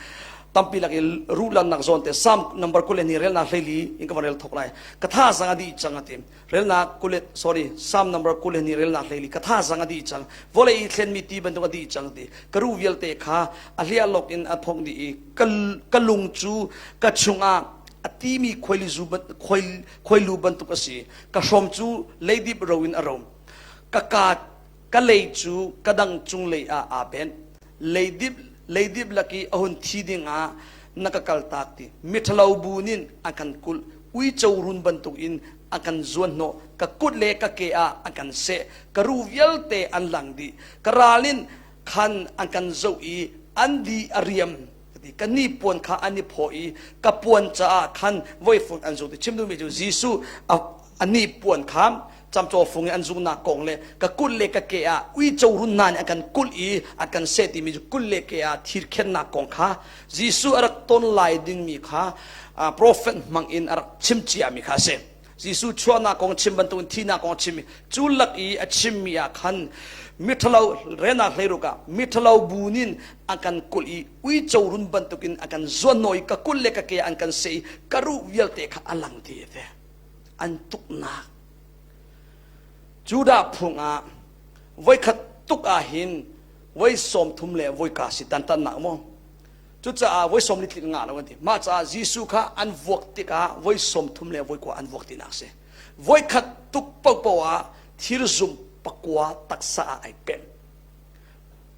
tampi lak i ruhlannak zawn te Psalm number 22 relnak hleili in ka van rel thok lai. Ka thazang a dih cang a ti. Relnak kulet sorry Psalm number 22 relnak hleili ka thazang a dih cang. Vawlei i thlenmi ti bantuk a dih cang ti. Ka ruh vialte kha a hliah lok in a phok dih i ka lung cu ka chungah a timi khuailu bantuk a si. Ka hrom cu leidip ro in a ro. Ka ka ka lei cu ka dang cung lei ah aa benh. Leidip leidip lak i a hun thi ding ah na ka kaltak ti. Miṭhalo bu nin a kan kulh. Uico run bantuk in a kan zuanhnawh. Ka kut le ka ke ah a kan seh. Ka ruh vialte an lang dih. Ka ral in khan an kan zoh i an di a riam. Ka ni puan kha an i phaw i ka puan caah khan voifung an zung ti chim duhmi cu Jesuh a ni puan kha camcaw fung i an zungnak kong le ka kut le ka ke ah uico run hna nih an kan kulh i an kan seh timi cu kut le ke ah thir khennak kong kha Jesuh a rak ton lai dingmi kha prophet hmang in a rak chim ciami kha a si. Jesuh chuahnak kong chim bantukin thihnak kong a chim i cu lak i a chimmi ah khan miṭhalo renak hleiruk ah miṭhalo bu nin an kan kulh i uico run bantukin an kan zuannaw i ka kulh le ka ke an kan seh i ka ruh vialte kha a lang ti te an tuknak Judah phung ah voikhat tuk ah hin voi 30 le voi ka si tantannak maw Cucaah voi sawm li tlik ngah lo an ti. Mah caah Jesuh kha an vuak tikah voi 30 le voi kua an vuak tinak si. Voi khat tuk paohpaoh ah thirzum pakua taksa ah ai pem.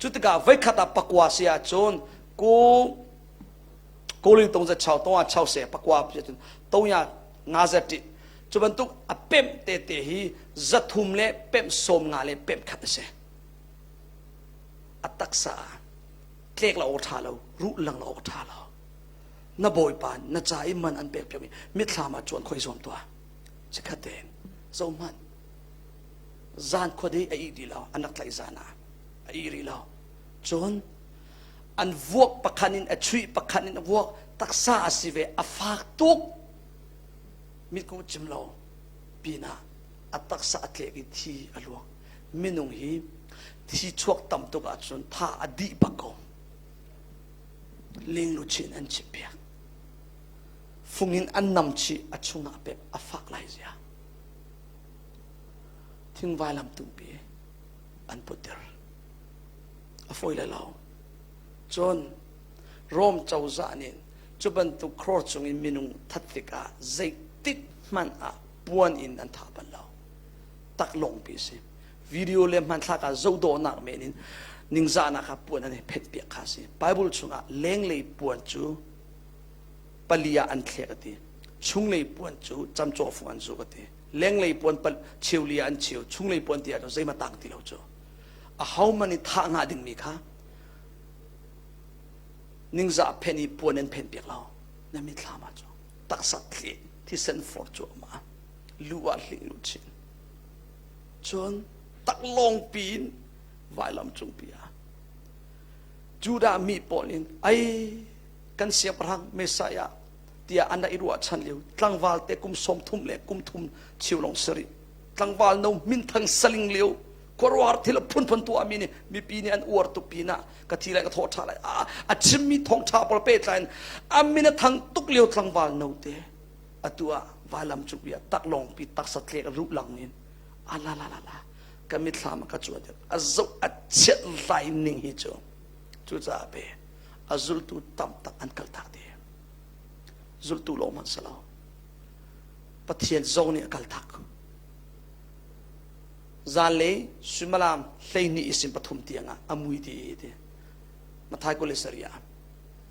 Cu tikah voi khat ah pakua si ahcun ku kawlin tong za chau tong ah chau se pakua cun tonya nga za ti cu bantuk a pemh te te hi 300 le pemh 50 le pemh khat a si. A taksa ah tlek lo awk ṭha lo ruh lang lo awk ṭha lo na bawipa na ca i man an pek piakmi mitthlam ah cuan khoi zuam tuah chikkhat tein zohhmanh zan khuadei a ih rih lo an rak tlaih zan ah a ih rih lo cun an vuak pakhat in a chuih pakhat in a vuak taksa a si ve a fak tuk mitku cim lo pinah a taksa a tlek i thi a luang minung hi thi chuak tam tuk ahcun tha a dih bak ko lingluchin an chim piak fung in an nam chih a chungah pek a fak lai zia thingvai lam tungpi an putter a fawi le lo cun Rom cozah nih cu bantuk cross cung in minung that tikah zeitik hmanh ah puan in an thah bal lo taklawngpi a si. Video le hmanthlak ah zohdawhnak men in ningzahnak ah puan an i phenhpiak kha a si. Bible chungah lenglei puan cu pali ah an thlek a ti. Chunglei puan cu camcawh fung an zuk a ti. Lenglei puan cheuli ah an cheu, chunglei puan ti ahcun zeihmah tang ti lo cu. Ahohmanh i thah hnga dingmi kha ningzah phen i puan an phenhpiak lo. Na mithlam ah cu taksa thli thisen for cuahmah lu ah hling lu chin cun taklawng piin vailam cung pi ah Judah mi pawl in ai kan siangpahrang Messiah tiah an rak i ruahchan lio tlangval te kum 30 le kum thum cheu lawng sari tlangval no minthang saling lio khuaruahhar thil a phunphun tuahmi nih mipi nih an uar tuk pinah ka thi lai ka thawh ṭha lai a chimmi thawngṭha pawl pehtlai in a min a thang tuk lio tlangval no te atu ah vailam cung bia taklawngpi taksa tlek ruh lang in ala la la la ka mitthlam ka cuan a zoh a chiat lai ning hi cu cucaah pe a zultu tam tak an kal tak te zultu lawng hmanh si lo Pathian zong nih a kal tak zanlei suimilam 12 isin pathum tiang ah a mui ti ti Mathai 27 ah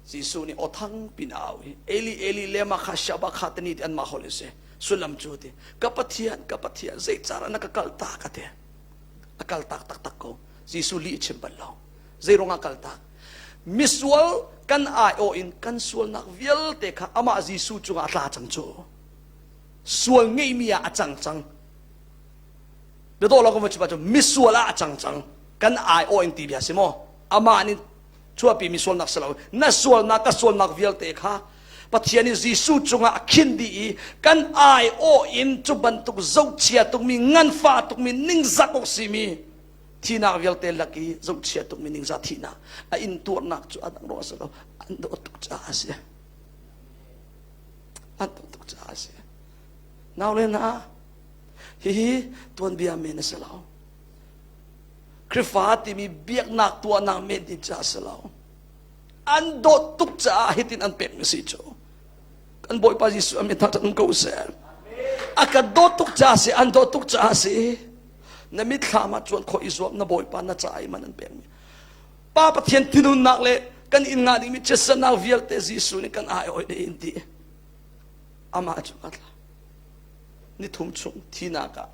Jesuh nih aw thang pin a au i Eli Eli lema kha shaba kha tani ti anmah holh in si sullam cu ti ka Pathian ka Pathian zeicar na ka kal tak a ti a kal tak taktak ko Jesuh lih chim bal lo zei ruangah kal tak misual kan aiawh in kan sualnak vialte kha amah Jesuh cungah a tla cang cu sual ngeimi ah a cang cang biadawh lo kan va chim ahcun misual ah a cang cang kan aiawh in ti bia si maw amah nih chuahpimi sualnak si lo na sualnak ka sualnak vialte kha. Pathian nih Jesuh cungah a khin dih i kan aiawh in cu bantuk zohchia tukmi nganfah tukmi ningzak awk simi thinak vialte lak i zohchia tukmi ningzah thihnak a intuarnak cu a dang ruah si lo an dawt tuk caah a si. An dawt tuk caah a si. Nau le na hihi tuanbia men a si lo. Khrihfa timi biaknak tuahnak men ti caah a si lo. An dawt tuk caah hitin an pekmi si cu. Kan Bawipa Jesuh a min thangṭhat um ko seh. A ka dawt tuk caah si, an dawt tuk caah si. Na mitthlam ah cuan khawh i zuam na Bawipa na caah i man an pekmi. Pa Pathian thinunnak le kan inn ngah dingmi chiatsernak vialte Jesuh nih kan aiawh in in ti. Amah cu ka tla. Nithum chung thinak ah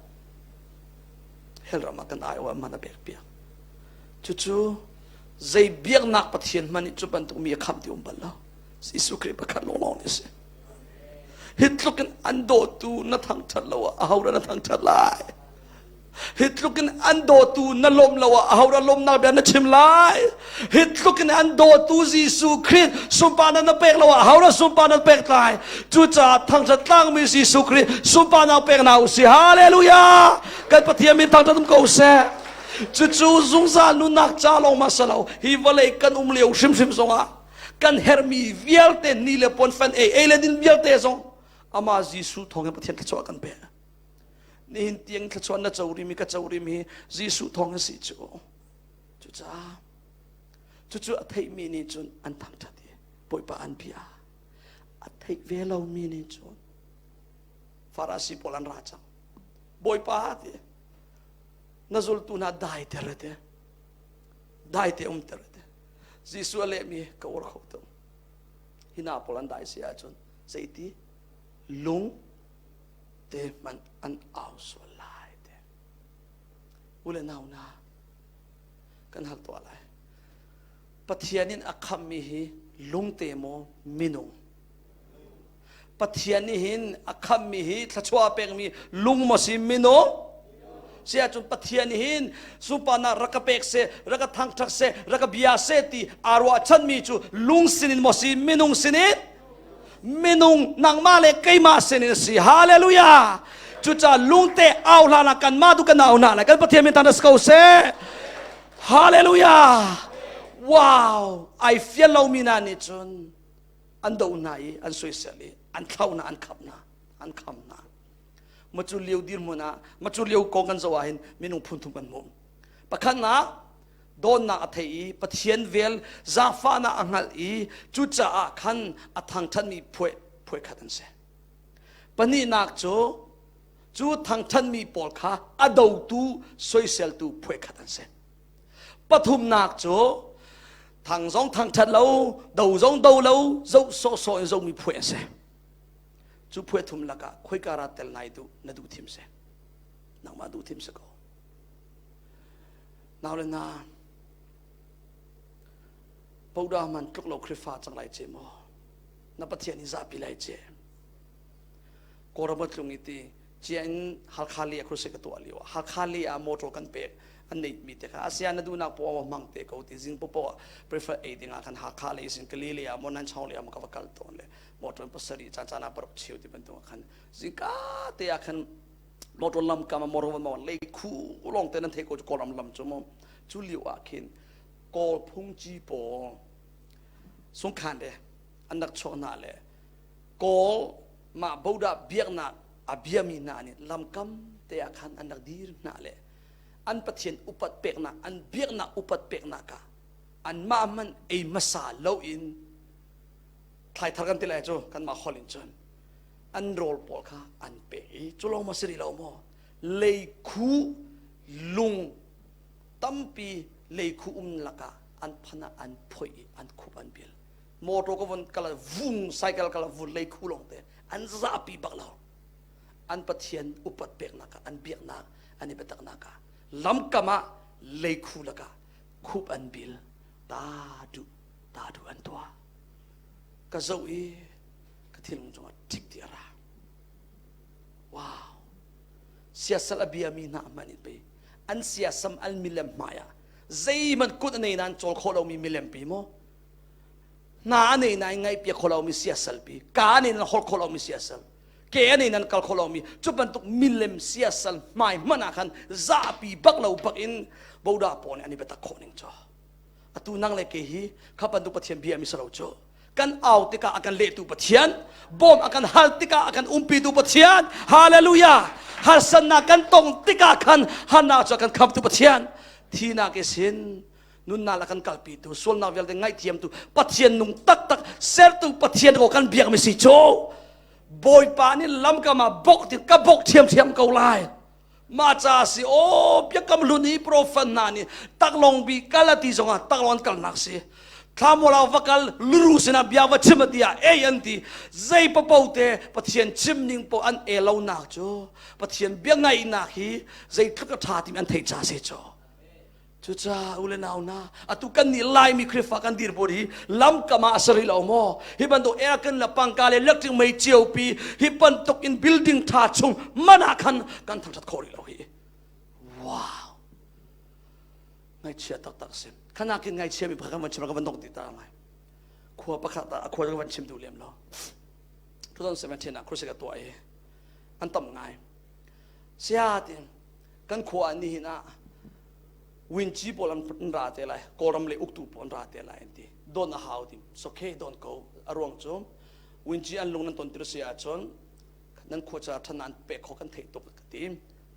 hell ram ah kan aiawh man a pek piak. Cucu zei biaknak Pathian hmanh nih cu bantuk mi a khamh ti um bal lo. Jesuh Khrih pakhat lawnglawng nih a si. Hi tluk in an dawtu na thangṭhat lo ah ahodah na thangṭhat lai? Hi tluk in an dawtu na lawmh lo ah ahodah lawmhnak bia na chim lai? Hi tluk in an dawtu Jesuh Khrih sunparnak na pek lo ah ahodah sunparnak na pek lai? Cucaah thangṭhat tlangmi Jesuh Khrih sunparnak pek hna u sih. Hallelujah! Kan Pathian min thangṭhat um ko seh. Cucu zungzal nunnak ca lawng ma si lo, hi vawlei kan um lio hrimhrim zongah kan herhmi vialte ni le puan fan ei ei le din vialte zong amah Jesuh thawngin Pathian thluachuah kan pek. Nihin tiang thluachuah na co rimi ka co rimi hi Jesuh thawng si cu. Cucaah cucu a theihmi nih cun an thangṭhat i Bawipa an bia. A theih ve lomi nih cun Farasi pawl an ra cang. Bawipa ti na zultu hna daiter te daite umter te Jesuh a lehmi ka ur kho tuk hi hna pawl an dai si ahcun zeiti lung te hmanh an au sual lai te u le nau na kan hal tuah lai Pathian in a khammi hi lungte maw minung Pathian nih hin a khammi hi thluachuah a pekmi lung maw si minung si ahcun Pathian nih hin sunparnak rak ka pek seh rak ka thangṭhat seh rak ka bia seh ti aa ruahchanmi cu lung sinin maw si minung sinin minung nangmah le keimah sinin a si hallelujah cucaah lungte au hlan ah kanmah tu kan au hna lai kan Pathian min thang ko seh hallelujah wow ai fial lomi hna nih cun an doh hna i an soisel i an thlau hna an khap hna an kham hna macu lio dirhmun ah macu lio kong kan zoh ah hin minung phun thum kan hmuh pakhatnak dawnnak a thei i Pathian vel zaangfahnak a hngalh i cucaah khan a thangṭhatmi phuai phuai khat an si pahnihnak cu cu thangṭhatmi pawl kha a dotu soiseltu phuai khat an si Pathumnak cu thang zong thangṭhat lo, do zong do lo, zoh sawhsawh in zohmi phuai a si. Cu phuai thum lakah khoika ra tel nai duh na duh thim si. Nangmah duh thim si ko. Nau le na Boda man tluk lo Khrifa cang lai ce maw? Na Pathian i zapi lai ce. Kawlram tlung i ti cia in Halkha le crusade ka tuah lio ah Halkha le ah motor kan pek an neih mi te kha ASEAN na duhnak poah hmang te ko ti zing popo prefer ei ding ah khan Hakha le sin Kali le ah mon an chong le ah ka va kal tawn le motor pasarih caan caan ah paruk cheu ti bantuk ah khan zingka te ah khan motor lam kam ah motor van lei khu long te nan thei ko Kawlram lam cu mo cu lio ah khin Kawl phungci pawl sungkhan le an rak chuak hna le Kawl mah bodah biaknak a biami hna nih lamkam te ah khan an rak dir hna le an Pathian upat peknak an biaknak upat peknak ah anmah hmanh ei hmasa loin thlaithar kan ti lai cu kanmah holh in cun an rawl pawl kha an pek i cu lawng maw si rih lo maw leikhu lung tampi leikhu um lakah an phan ah an phoih i an khup an bil motor ka von kal vung cycle kal vun lei khu lawng te an zapi bak lo an pathian upat peknak ah an biaknak an i biataknak ah lamkam ah leikhu lakah khup an bil ta duh ta duh an tuah ka zoh i ka thinlung cungah ṭik ti a ra wow siasal a biami hna hmanh in pei an siasam an milem hmai ah zeihmanh kut a nei nain cawl khawh lomi milem pi maw? Hna a nei nain ngaihpiak kho lomi siasalpi, ka a nei nain holh kho lomi siasal, ke a nei nain kal kho lomi, cu bantuk milem siasal hmai hmanh ah khan zahpi bak lo bak in bodah pawl nih an i biatak khawh ning cu. Atu nang le ke hi kha bantuk Pathian bia mi si lo cu. Kan au tikah a kan lehtu Pathian, bawm a kan hal tikah a kan umpitu Pathian. Hallelujah! Harsannak kan tong tikah khan harnak cu a kan khamtu Pathian. Thinak i sin nunnak a kan kalpitu sualnak vialte ngaihthiamtu Pathian nung taktak sertu Pathian ko kan biakmi si cu Bawipa nih lamkam ah bok ti ka bok thiamthiam ko lai mah ca si aw biakam hlun hi profet hna nih taklong bi kal a ti zongah taklong an kalnak si thlamual va kal luru sinah bia va chim a ti ah ei an ti zei papo te Pathian chim ning po an e lo nak cu Pathian bia ngaihnak hi zeitluk a ṭha timi an theih ca si cu Cucaah u le nau hna, atu kan nih Laimi Khrihfa kan dirhmun hi lamkam ah a si rih lo maw? Hi bantuk aircon le pangka le electric mei ciopi hi bantuk in building ṭha chung man ah khan kan thangṭhat khawh rih lo hi. Wow! Ngaihchia taktak si. Khanak in ngaihchia mi pakhat kan van chim ka van dong ti ta lai. Khua pakhat ah khua ka van chim duh lem lo. 2017 ah crusade ka tuah i an tam ngai. Sia tin kan khua ah nihin ah winci pawl an ra te lai kawlram le uktu pawl an ra te lai an ti don a hau ti sokhe don ko a ruang cu winci an lung nan ton tir si ahcun nan khua ca than an pe kho kan theih tuk ka ti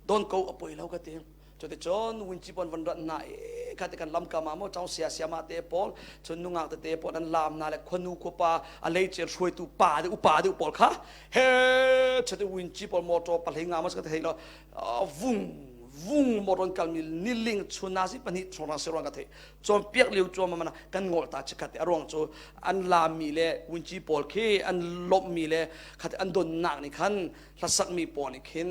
don ko a poi lo ka ti cuticun winci pawl van rat na e kha te kan lam ka ma mo chang sia sia ma te pawl chun nungak te te pawl an lam na le khonu khuapa a lei chen hruaitu pa de upa de pawl kha he chate winci pawl motor pahlei nga ma ka thei lo vung vung moron kalmi niling chun si pahnih chorang se ruang ka thei cawnpiak lio chuam mana kan ngol ta chikhat a ruang cu an lami le wunci pawl khi an lomhmi le khat an donnak nih khan hlasakmi pawl nih khin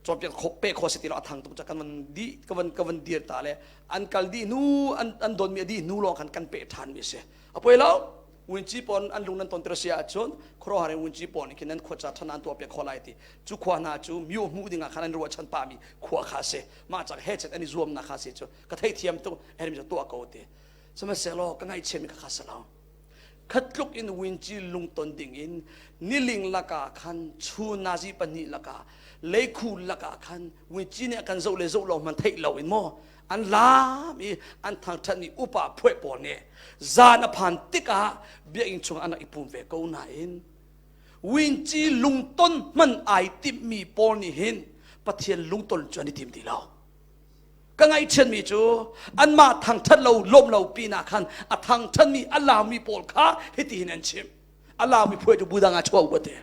cawnpiak kho pe kho si ti lo a thang tuk ca kan van di ka van ka van dir ta le an kal dih hnu an an donmi a dih hnu lawng khan kan pe ṭhan mi si a poi lo Wunci pawl an lung nan tonter si ahcun khuaruahhar in wunci pawl nih khin nan khuaca ṭhan an tuahpiak khawh lai ti cu khua hna cu myo hmuh dingah khan an ruahchan pahmi khua kha a si mah cak he chet an i zuamnak kha si cu ka theithiam tuk hermi cu tuah ko ti sihmanhsehlaw ka ngaihchiami kha kha si lo khatluk in winci lungton ding in niling lakah khan chun nazi pahnih lakah leikhu lakah khan winci nih a kan zoh le zoh lo hmanh theih lo in maw an laam i an thangṭhatmi upa phuai pawl nih zan a phan tikah biakinn chung an rak i pum ve ko nain winci lungton hman ai timhmi pawl nih hin Pathian lungton cu an i tim ti lo. Ka ngaihchiatmi cu anmah thangṭhat lo lawm lo pinah khan a thangṭhatmi a laumi pawl kha hiti hin an chim. A laumi phuai cu budang ah chuah u ate.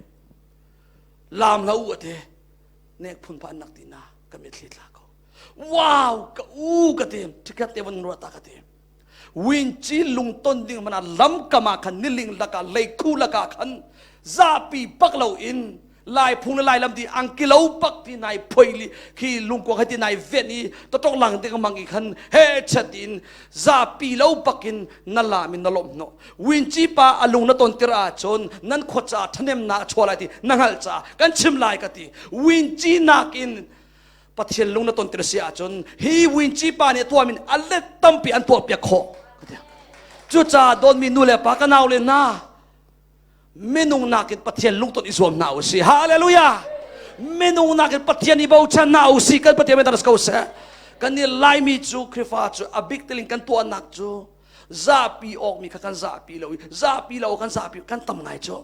Laam hlah u ate. Nek phun pa an nak ti na ka mitthli tla ko. Wow, ka u ka ti, tiket te van ruah ta ka ti. Winci lungton ding mana lamkam ah khan niling lakah leikhu lakah khan zapi pak lo in lai phung le lai lam ti angkilo pak ti nai phoi li khi lungkuang he ti nai ven i totok lang te mang i khan he chat in zapi lo pak in na lam in na lom no winci pa alung na ton tir ah cun nan khuaca thanem na chua lai ti na hngal ca kan chim lai ka ti winci nak in Pathian lung na ton tir si ahcun hi winci pa nih tuah min a let tampi an tuah piak khawh. Cucaah dawtmi nu le pa ka nau le hna minung nakin Pathian lungton i zuam hna u sih. Hallelujah! Minung nakin Pathian i bochan hna u sih. Kan Pathian min ko seh. Kan nih Laimi cu Khrihfa cu a bik telin kan tuahnak cu zapi awk mi kha kan zapi lo i zapi lo kan zapi kan tam ngai cu.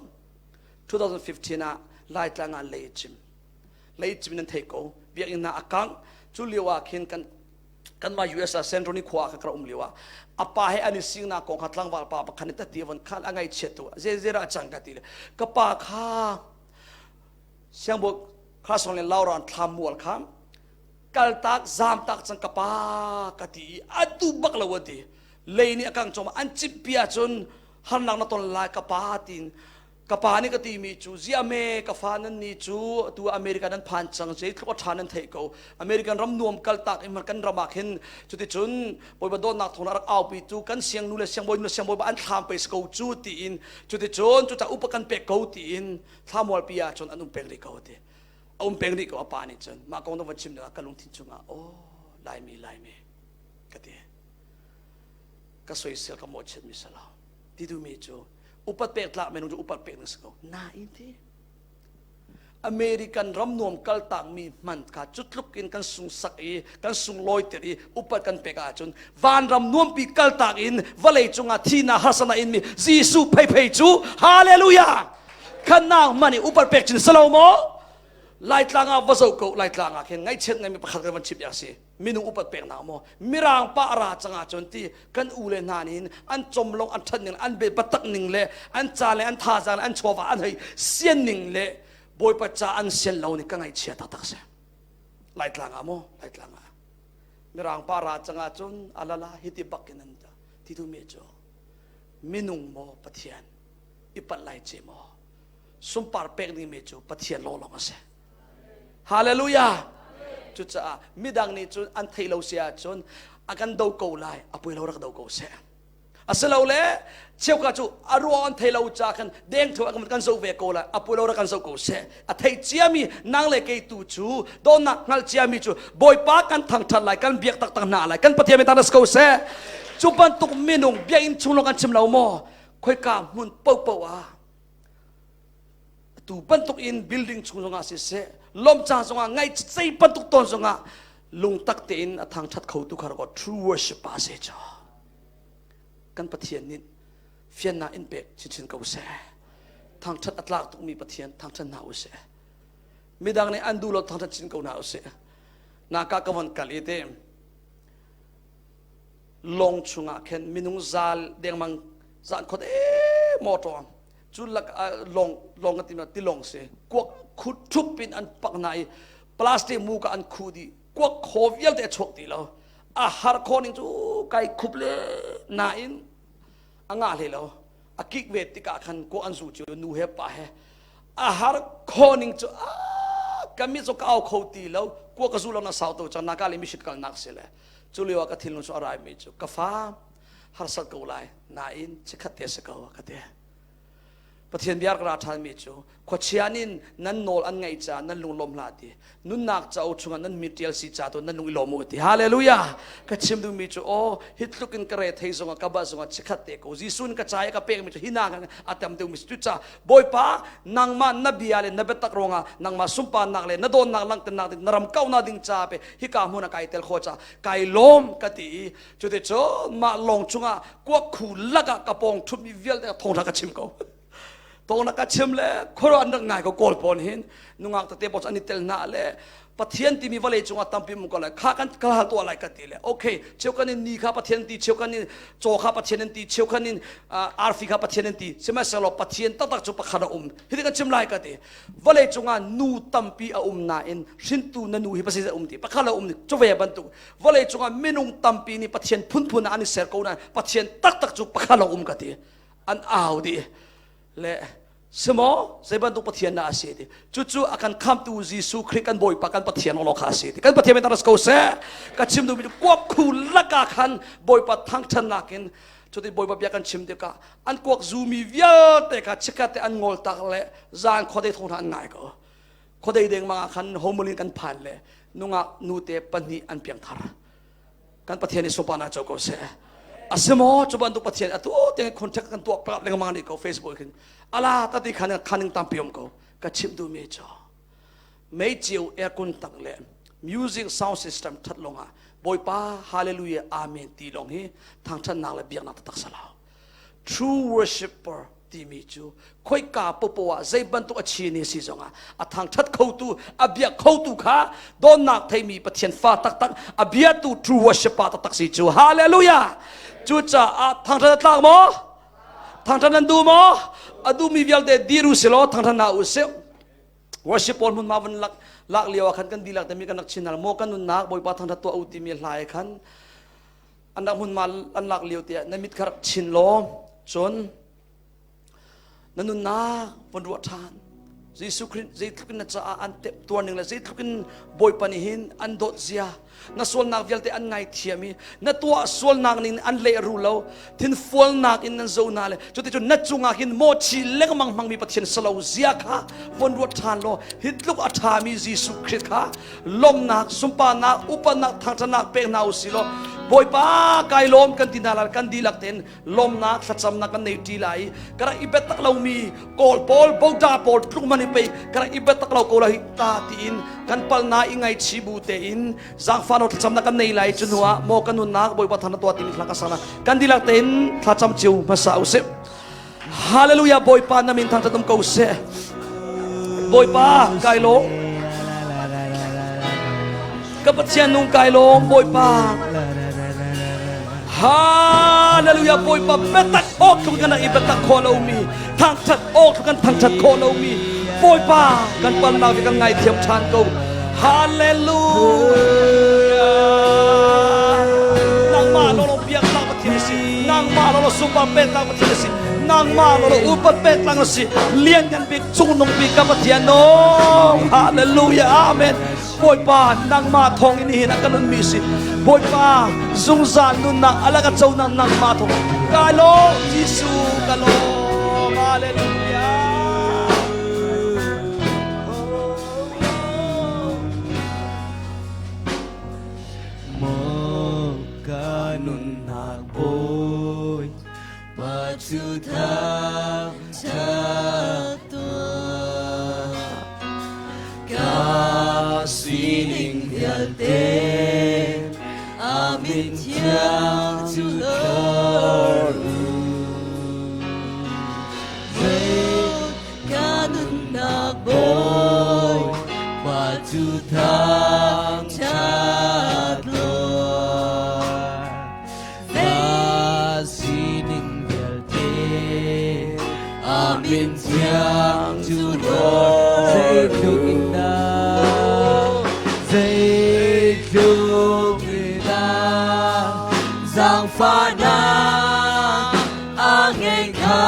2015 ah Laitlang ah lei chim leicim nan thei ko biakinn hna a kangh cu lio ah khin kan kanmah US ah San Roni khua ah ka um lio ah a pa he an i singnak kong kha tlangval pa pakhat nih tati von khan a ngaihchiat tu zeizera a cang ka ti le ka pa kha siangbawi kha song le lauran thlam mual kha kaltak zamtak cang ka pa ka ti i a duh bak lo a ti lei nih a kang chom an cimpi ahcun harnak na ton lai ka pa tiin Ka pa nih ka timi cu ziahme ka fa nan ni cu tu America nan phan cang zeitluk a ṭha nan theih ko American ram nuam kaltak in kan ram ah khin cuticun Bawipa dawtnak thawng a rak aupi tu kan siangnu le siangbawi nu le siangbawi ba an thlam pe si ko cu tiin cuticun cucah upa kan pek ko tiin thlamualpi ah cun an um peng rih ko ti a um peng rih ko a pa nih cun mah kong na van chim dingah ka lungthin chungah oh Laimi Laimi ka ti ka soisel ka mawhchiat mi si lo. Ti duhmi cu upat pek tlak minung cu upat pek na si ko. Nain ti American ram nuam kaltakmi hman kha cutluk in kan sungsak i kan sunglawiter i upat kan pek ahcun vanram nuampi kaltak in vawlei cungah thihnak harsatnak in mi Jesuh pheiphei cu hallelujah khannak man i upat pek chin salo maw Laitlang ah va zoh ko Laitlang ah khin ngaihchiat ngaimi pakhat kan van chim ya si minung upat pek nak maw mirang pa ra cang ah cun ti kan u le hna nih an chom long an ṭhat ning an be batak ning le an ca le an thazaang le an chawva an hei sian ning le bawipa ca an sian lo ni ka ngaihchia taktak si Laitlang ah maw Laitlang ah mirang pa ra cang ah cun alala hiti bak in an ta ti tu mi cu minung maw Pathian i palh lai ce maw sunpar pek dingmi cu Pathian lawnglawng a si. Hallelujah! Cucaah midang nih cun an theih lo si ahcun a kan do ko lai, a pui lo rak do ko seh. Asilole cheuka cu a ruang an thei lo ca khan deng thu kan zoh ve ko lai, a pui lo rak kan zoh ko seh. A thei ciami nang le kei tu cu dawtnak hngalh ciami cu Bawipa kan thangṭhat lai, kan biak taktak hna lai, kan Pathian min thangṭhat ko seh. Cu bantuk minung biakinn chung lawng kan chim lo maw? Khoika hmun paohpaoh ah tu bantuk in building chung zongah siseh lomca zongah ngaih zei bantuk tawn zongah lungtak tein a thangṭhat kho tu kha rak true worship pa se cho kan Pathian nih fiannak in pek chinchin ko seh thangṭhat a tlak tukmi Pathian thangṭhat hna u seh midang nih an duh lo thangṭhat chin ko hna u seh naka ka von kal i te lawng chungah khin minung zal dengmang zan khot e motor cu lak lawng lawng kan ti tilawng si kuak khu thup in an pak na i plastic mu ka an khu di kuak kho vialte a chuak ti lo a har kho ning cu kai khup le nain a ngah hlei lo a kik ve tikah khan kuak an zu cu nu he pa he a har kho ning cu a kami cu ka au kho ti lo kuak ka zu lo na sau to cang na ka le mission kal nak si le cu lio ah ka thinlung cu a rai mi cu ka fa harsat ko lai nain chikhat te si ko ka ti Pathian bia ka ra ṭhanmi cu khuachia nin nan nawl an ngaih caah nan lung lawm hlah ti nunnak cauk chungah nan mi ṭial si ca tu nan lung i lawm u ti hallelujah ka chim duhmi cu aw hi tluk in ka re thei zongah ka ba zongah chikhat te ko Jesuh in ka ca i ka pekmi cu hi nak a tam deuhmi si cucaah Bawipa nangmah na bia le na biatak ruangah nangmah sunparnak le na dawtnak langhternak ding na ram kauhnak ding ca pe hika hmun ah kai tel kho ca kai lawm ka ti i cuticun mah lawng chungah kuak khu lakah ka pawng ṭhutmi vialte thawngṭha ka chim ko thawngṭha ka chim le khuaruah an rak ngai ko kawl pawn hin nungak tete pawl an i tel hna le Pathian timi vawlei cungah tampi um ko lai kha kan ka hal tuah lai ka ti le okay cheu kan in ni kha Pathian ti cheu kan in caw kha Pathian in ti cheu kan in arfi kha Pathian in ti sihmanhsehlaw Pathian taktak cu pakhat a um hi kan chim lai ka ti vawlei cungah nu tampi a um nain hrintu na nu hi pasal um ti pakhat a um cu ve bantuk vawlei cungah minung tampi nih Pathian phunphun ah an i ser ko nain Pathian taktak cu pakhat lawng um ka ti an au dih le simaw zei bantuk Pathian dah a si ti cucu a kan khamtu Jesuh Khrih kan Bawipa kan Pathian law kha a si ti kan Pathian min ko seh ka chim duhmi cu kuak khu laka khan Bawipa thangṭhatnak in cuti Bawipa bia kan chim tikah an kuak zumi vialte kha chikkhat te an ngol tak le zan khuadei thawng hna an ngai ko khuadei dengmang ah khan homolin kan phan le nungak nute pahnih an piangthar kan pathian nih sunparnak co ko seh asimaw cu bantuk pathian atu tiang contact kan tuah plak lengmang nih ko facebook hin ala tati khan khaning tampi um ko ka chim duhmi cu meicio aircon tak le music sound system that longah bawipa hallelujah amen ti long hi thangthatnak le biaknak taktak salau true worshipper timi cu khoika popo ah zei bantuk a chi ni si zongah a thangthat khotu a biak khotu kha donnak theimi Pathian fa taktak a biatu true worshipper taktak si cu hallelujah cucaah thangthat a tlak maw thangthat nan duh maw a duhmi vialte dir u silaw thangthat hna u sih worship pawl hmun ma van lak lak lio ah khan kan dihlak temi kan rak chin hal maw kan nunnak bawipa thangthat tuah u timi hlai khan an rak hmun ma an lak lio tiah na mit kha rak chin law cun na nunnak von ruah ṭhan Jesuh Khrih zeitluk in na caah an tuar ning le zeitluk in Bawipa nih hin an dawt zia na sualnak vialte an ngaithiam i na tuah sualnak ning an lehrul lo thinfualnak in nan zo na le cuticun na cungah hin mawchi lengmang hmangmi Pathian salo zia kha von ruat ṭhan law hi tluk a ṭhami Jesuh Khrih kha lawmnak sunparnak upatnak thangṭhatnak pek hna u si law. Bawipa kai lawm kan ti hna lai. Kan dihlak tein lawmnak thlacamnak kan nei ṭi lai. Ka rak i biatak lomi Kawl pawl, Boda pawl tluk man i pei ka rak i biatak lo ko lai ta tiin kan palna i ngaichi bu tein zaangfah lo thlacamnak kan nei lai. Cu hnu ah maw kan nunnak Bawipa thang na tuah timi thla ka sang. Kan dihlak tein thlacam cio hmasa usih. Hallelujah. Bawipa, na min thangṭhat um ko seh. Bawipa, kai lawm. Ka Pathian nung, kai lawm Bawipa. Hallelujah. Bawipa, biatak awk tluk kan i biatak khawh lomi, thangṭhat awk tluk kan thangṭhat khawh lomi Bawipa, kan palnak kan ngaithiam ṭhan ko. Hallelujah. Nangmah lawlaw biaknak Pathian si, nangmah lawlaw sunpar peknak Pathian si, nangmah lawlaw upat peknak na si, lianngan bik, cungnung bik ka Pathian no. Hallelujah. Amen. Bawipa, nangmah thawng in hin a kan nunmi si. Bawipa, zungzal nunnak alaka conak nangmah thawng. Ka lawm Jesuh, ka lawm. Hallelujah. Maw ka nunnak Bawi pa cu thangṭhat tuah, ka sining vialte a min thiang cu hlorh u. Ka nunnak Bawi pa cu thangṭhat law, ka sining vialte a min thiang cu hlorh. Zeitluk in dah, zeitluk in dah zaangfahnak a ngei kha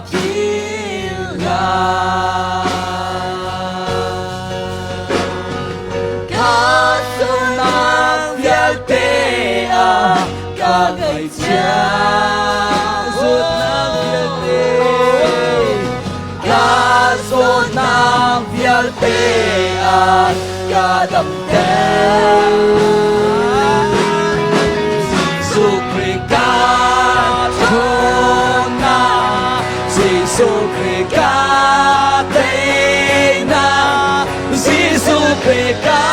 philh hlah. Ka sualnak vialte ah ka ngaihchiat, zawtnak vialte, ka zawtnak vialte ah ka damter. Jesuh Khrih ka ṭhawnnak, Jesuh Khrih ka teinak, Jesuh Khrih ka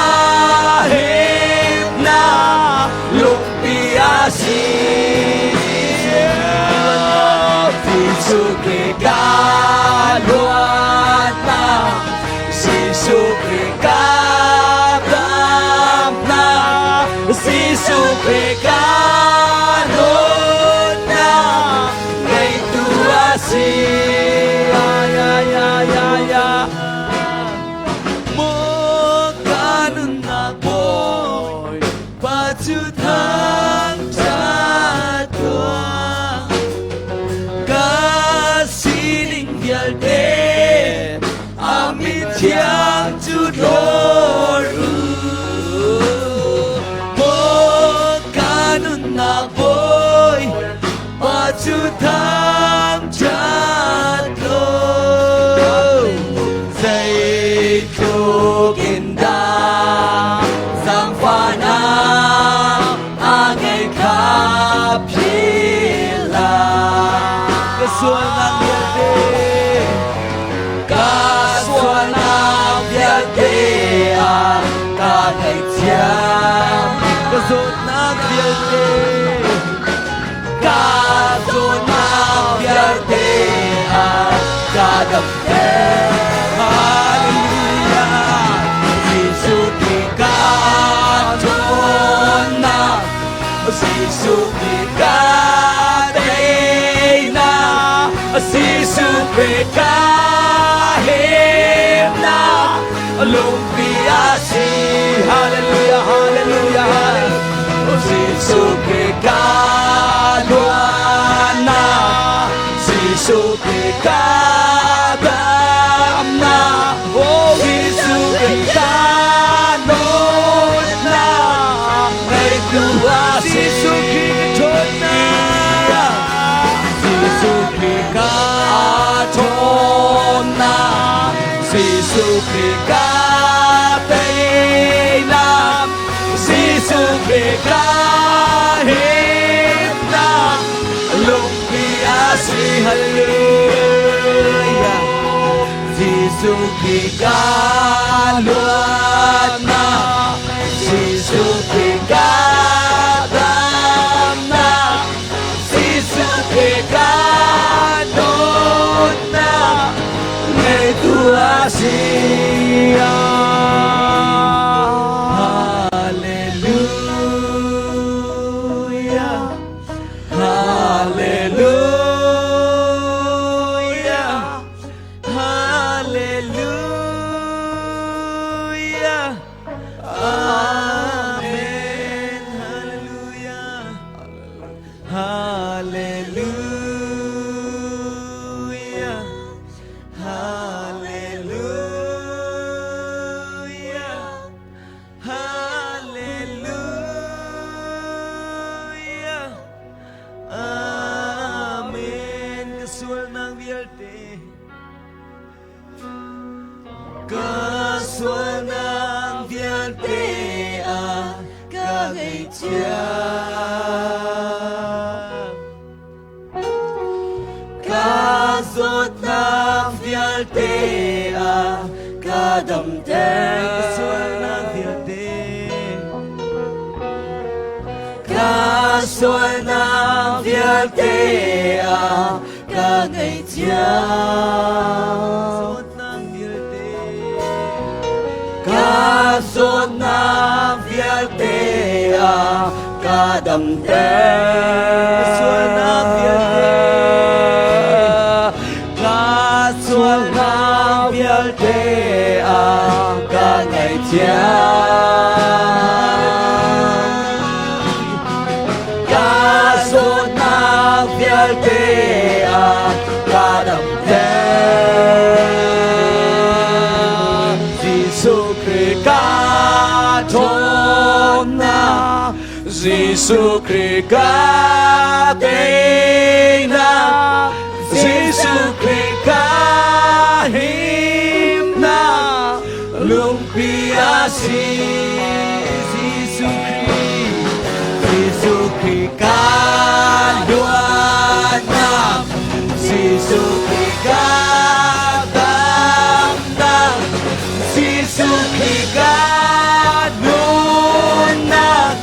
himnak, lungpi a si. Jesuh Khrih ka luatnak, Jesuh Khrih ka damnak, Jesuh Khrih ka nunnak ngeitu a si. Ya ya ya ya. Maw ka nunnak Bawi pa cu thangṭhat tuah, ka sining vialte a min thiang cu hlawr u. Maw ka nunnak Bawi pa cu thangṭhat law, zeitluk in dah zaangfahnak a ngei kha philh hlah. Ka sualnak vialte, ka sualnak vialte ah ka ngaihthiam, ka zawtnak vialte, ka zawtnak vialte ah ka damter. Hallelujah. Jesuh Khrih ka ṭhawnnak, Jesuh Khrih ka teinak, Jesuh Khrih ka himnak, lungpi a si. Hallelujah, hallelujah, hallelujah. Jesuh Khrih ka luatnak, Jesuh Khrih ka damnak, oh Jesuh Khrih ka nunnak, ngeitu a si. Jesuh Khrih ka ṭhawnnak, Jesuh Khrih ka ṭhawnnak, Jesuh Khrih ka teinak, Jesuh Khrih Khrih ka himnak lungpi a si. Hallelujah. Jesuh Khrih ka luatnak, Jesuh Khrih ka damnak, Jesuh Khrih ka dawtnak ngeitu a si. Hallelujah. Hallelujah. Hallelujah. Amen. Hallelujah. Hallelujah. Hallelujah. Hallelujah. Amen. Ka sualnak vialte Ka sualnak vialte a ka ngaihthiam. Ka zawtnak vialte a ka damter. Ka sualnak vialte Ka sualnak vialte a ka ngaihthiam. Zawtnak vialte Ka zawtnak vialte a ka damter. Sualnak vialte Ka sualnak vialte a ka ngaihthiam. Ka zawtnak vialte a ka damter. Jesuh Khrih ka ṭhawnnak, Jesuh Khrih ka teinak, Jesuh Khrih ka himnak, lungpi a si. Jesuh Khrih, Jesuh Khrih ka luatnak, Jesuh Khrih ka damnak, Jesuh Khrih ka nunnak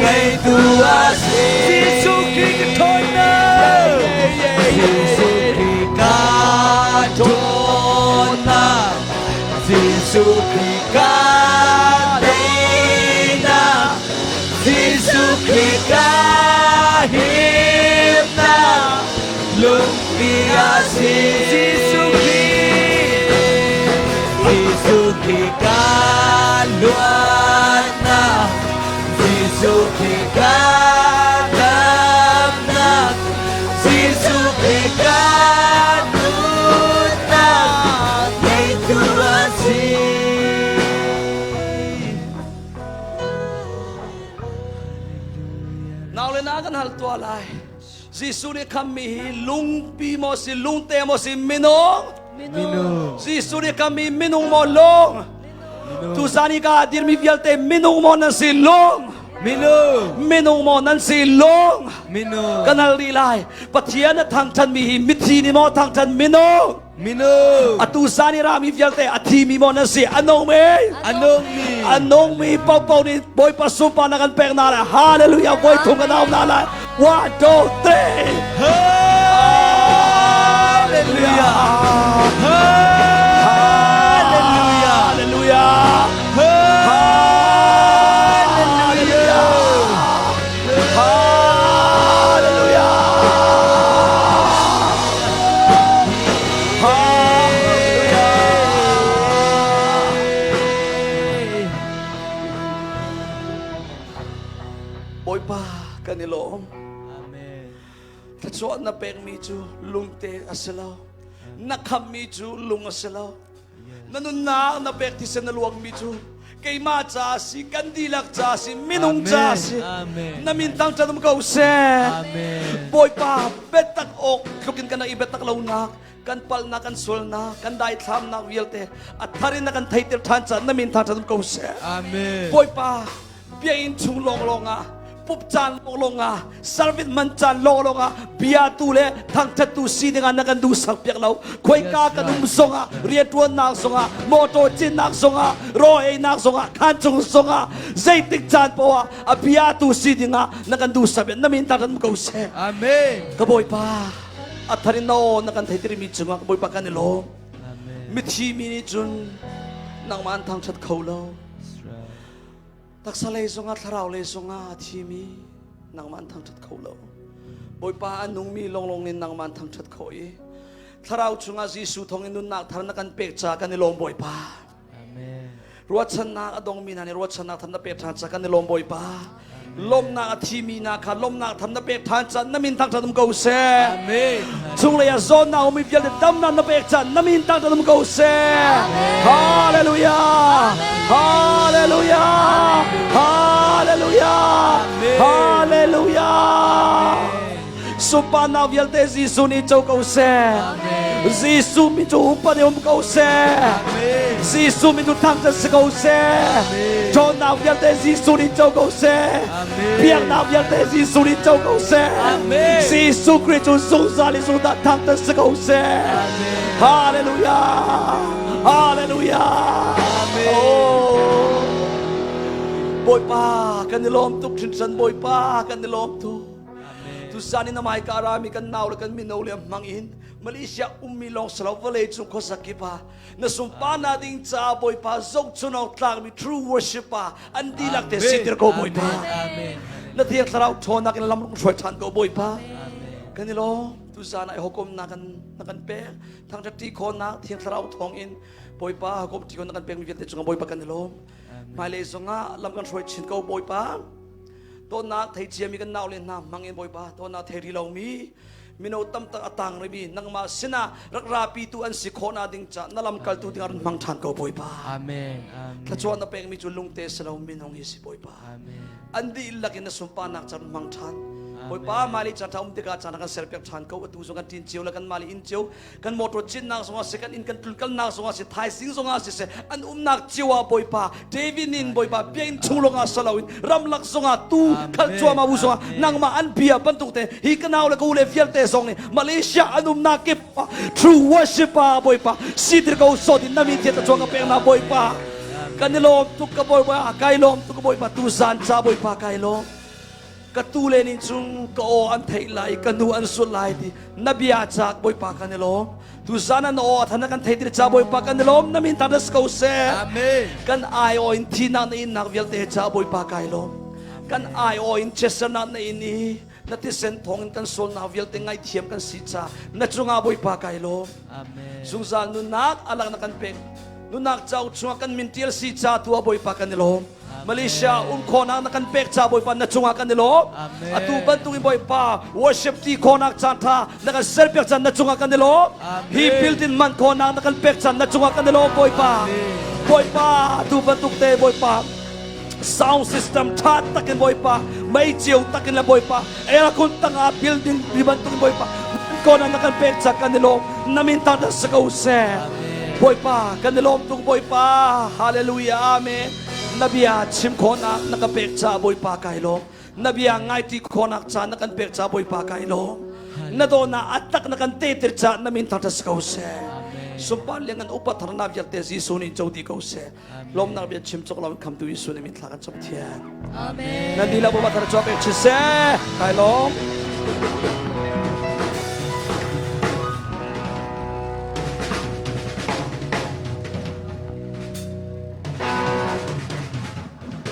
ngeitu a si. Jesuh Khrih ka ṭhawnnak, Jesuh Khrih ka ṭhawnnak, Jesuh Khrih ka teinak, Jesuh Khrih ka himnak, lungpi a si. Jesuh Khrih, Jesuh Khrih ka luatnak, Jesuh Khrih ka damnak, Jesuh Khrih ka nunnak, ngeitu a si. Nau le na kan hal tuah lai. Jesuh nih khammi hi lungpi maw si lungte maw si minung? Minung. Jesuh nih khammi minung maw lung? Tuzan hi ka dirmi vialte minung maw nan si lung? Minung. Minung maw nan si lung? Minung. Kan hal rih lai. Pathian a thangṭhanmi hi mithi nih maw thangṭhan minung? Minung. Atu zan i rami vialte a thimi maw nan si? A nungmi? A nungmi. A nungmi paohpaoh nih Bawipa sunparnak kan pek hna lai. Hallelujah. Voi thum kan au hna lai. One, two, three. Hallelujah. Hallelujah. Hallelujah. Hallelujah. Hallelujah. Hallelujah. Bawipa kan i lawm. Amen. Thluachuah na pekmi cu lungte a si lo. Na khammi cu lung a si lo. Na nunnak na pek thisen na luangmi cu keimah ca si kan dihlak ca si minung ca si na min thangṭhat um ko seh. Bawipa biatak awk tluk in kan i biatak lonak kan palhnak kan sualnak kan daithlamnak vialte a thar in na kan theihter ṭhan caah na min thangṭhat um ko seh. Amen. Bawipa. Biakinn chung lawnglawng ah pup caan lawnglawng ah service man caan lawnglawng ah biatu le thangthattu si dingah na kan duhsak piak lo. Khoika kan um zongah, rianṭuannak zongah, motor cinnak zongah, raw einak zongah, khaan cung zongah, zeitik caan poah ah a biatu si dingah na kan duhsak piak. Na min thangthat ko seh. Amen. Ka Bawipa, a thar in na aw na kan theihtermi cungah ka Bawipa kan i lawm. Mithi mi nih cun nangmah an thangṭhat kho lo. Taksa lei zongah thlarau lei zongah a thimi nangmah an thangṭhat kho lo. Bawipa a nungmi lawnglawng in nangmah an thangṭhat kho i thlarau chungah Jesuh thawng in nunnak thar na kan pek ca kan i lawm Bawipa. Amen. Ruahchannak a dongmi hna nih ruahchannak tham na pek ṭhan ca kan i lawm Bawipa. Lawmhnak a thimi hna kha lawmhnak tham na pek ṭhan ca na min thangṭhat um ko seh. Amen. Chunglei ah zawnnak ummi vialte damnak na pek ca na min thangṭhat um ko seh. Hallelujah. Hallelujah. Hallelujah. Hallelujah. Sunparnak vialte Jesuh nih co ko seh. Jesuh min cu upat um ko seh. Jesuh min cu thangṭhat si ko seh. Ṭhawnnak vialte Jesuh nih co ko seh. Biaknak vialte Jesuh nih co ko seh. Jesuh Khrih cu zungzal in zungzal thangṭhat si ko seh. Hallelujah. Hallelujah. Oh. Bawipa kan i lawm tuk hrinhran Bawipa kan i lawm tuk. Tusan in amai ka rami kan nau le kan mino le hmang in Malaysia ummi lawng salo vawlei cung khuasak kip ah na sunpa na ding ca Bawipa zohchun awk tlakmi true worship ah an dihlak te sitir ko Bawipa. Na thiang thlarau ṭhawnnak in lam hruai ṭhan ko Bawipa. Kan i lawm tuzan ah hokom na kan na kan pek thangṭhat ṭi khawhnak thiang thlarau thawng in Bawipa hokom ṭi khawhnak kan pekmi vialte cungah Bawipa kan i lawm. Hmailei zongah lam kan hruai chin ko Bawipa. Dawtnak thei ciami kan nau le hna hmang in Bawipa dawtnak thei ri lomi mino tamtak a tang rimi nangmah sinah rak rapitu an si khawhnak ding ca na lamkaltu ding ah run hmang ṭhan ko Bawipa. Amen. Amen. Thluachuah na pekmi cu lungte si lo minung hi si Bawipa. Amen. An dihlak in na sunparnak ca run hmang ṭhan. Bawipa mali caan ṭha um tikah caan kan serpiak ṭhan ko atu zong kan ṭin cio le kan mali inn cio kan motor cinnak zongah si kan inn kan tlunkalnak zongah si thaising zongah si seh an umnak cio ah Bawipa David nin Bawipa biakinn chung lawngah salo in ramlak zongah tu khal cuahmah bu zongah nangmah an bia bantuk te hi ka nau le ka u le vialte zong nih Malaysia an umnak kip true worship ah Bawipa sitir ko sawt in na min thiat chuak ka pek na Bawipa kan i lawm tuk ka Bawipa kai lawm tuk ka Bawipa tu zan ca Bawipa kai lawm ka tu le nih cun ka aw an theih lai ka nu an sulh lai ti na bia cak bawipa kan i lawm tu zan an aw athan kan thei ti cha bawipa kan i lawm na min tar ko seh Amen. Kan ai aw in thinak na innak vialte cha bawipa kai lawm kan ai aw in chesernak na in i na thisen thawng in kan sualnak vialte ngaithiam kan si cha na cungah bawipa kai lawm Amen. Zungzal nunnak alak na kan pek nunnak cauk chungah kan min tial si cha tu bawipa kan i lawm Malaysia um khawhnak na kan pek ca Bawipa na cungah kan i lawm. Atu bantuk in Bawipa worship ti khawhnak caan tha na kan serpiak caan na cungah kan i lawm. Hi building man khawhnak na kan pek caan na cungah kan i lawm Bawipa. Bawipa atu bantuk te Bawipa sound system tha takin Bawipa mei cio takin le Bawipa aircon tangah building bi bantuk in Bawipa kawhnak na kan pek ca kan i lawm. Na min ta da sa ko seh. Bawipa kan i lawm tuk Bawipa. Hallelujah. Amen. Na bia chim khawhnak na ka pek ca Bawipa kai lawm. Na bia ngaiti khawhnak ca na kan pek ca Bawipa kai lawm. Na dawtnak a tak na kan tetir ca na min thangṭhat si ko seh. Sunpar liang kan upat tharnak vialte Jesuh nih co ti ko seh. Lawmnak bia chim cawk lo khamtu Jesuh nih min thla kan cam thian. Amen. Nan dihlak Bawipa thar chuak pek siseh. Kai lawm.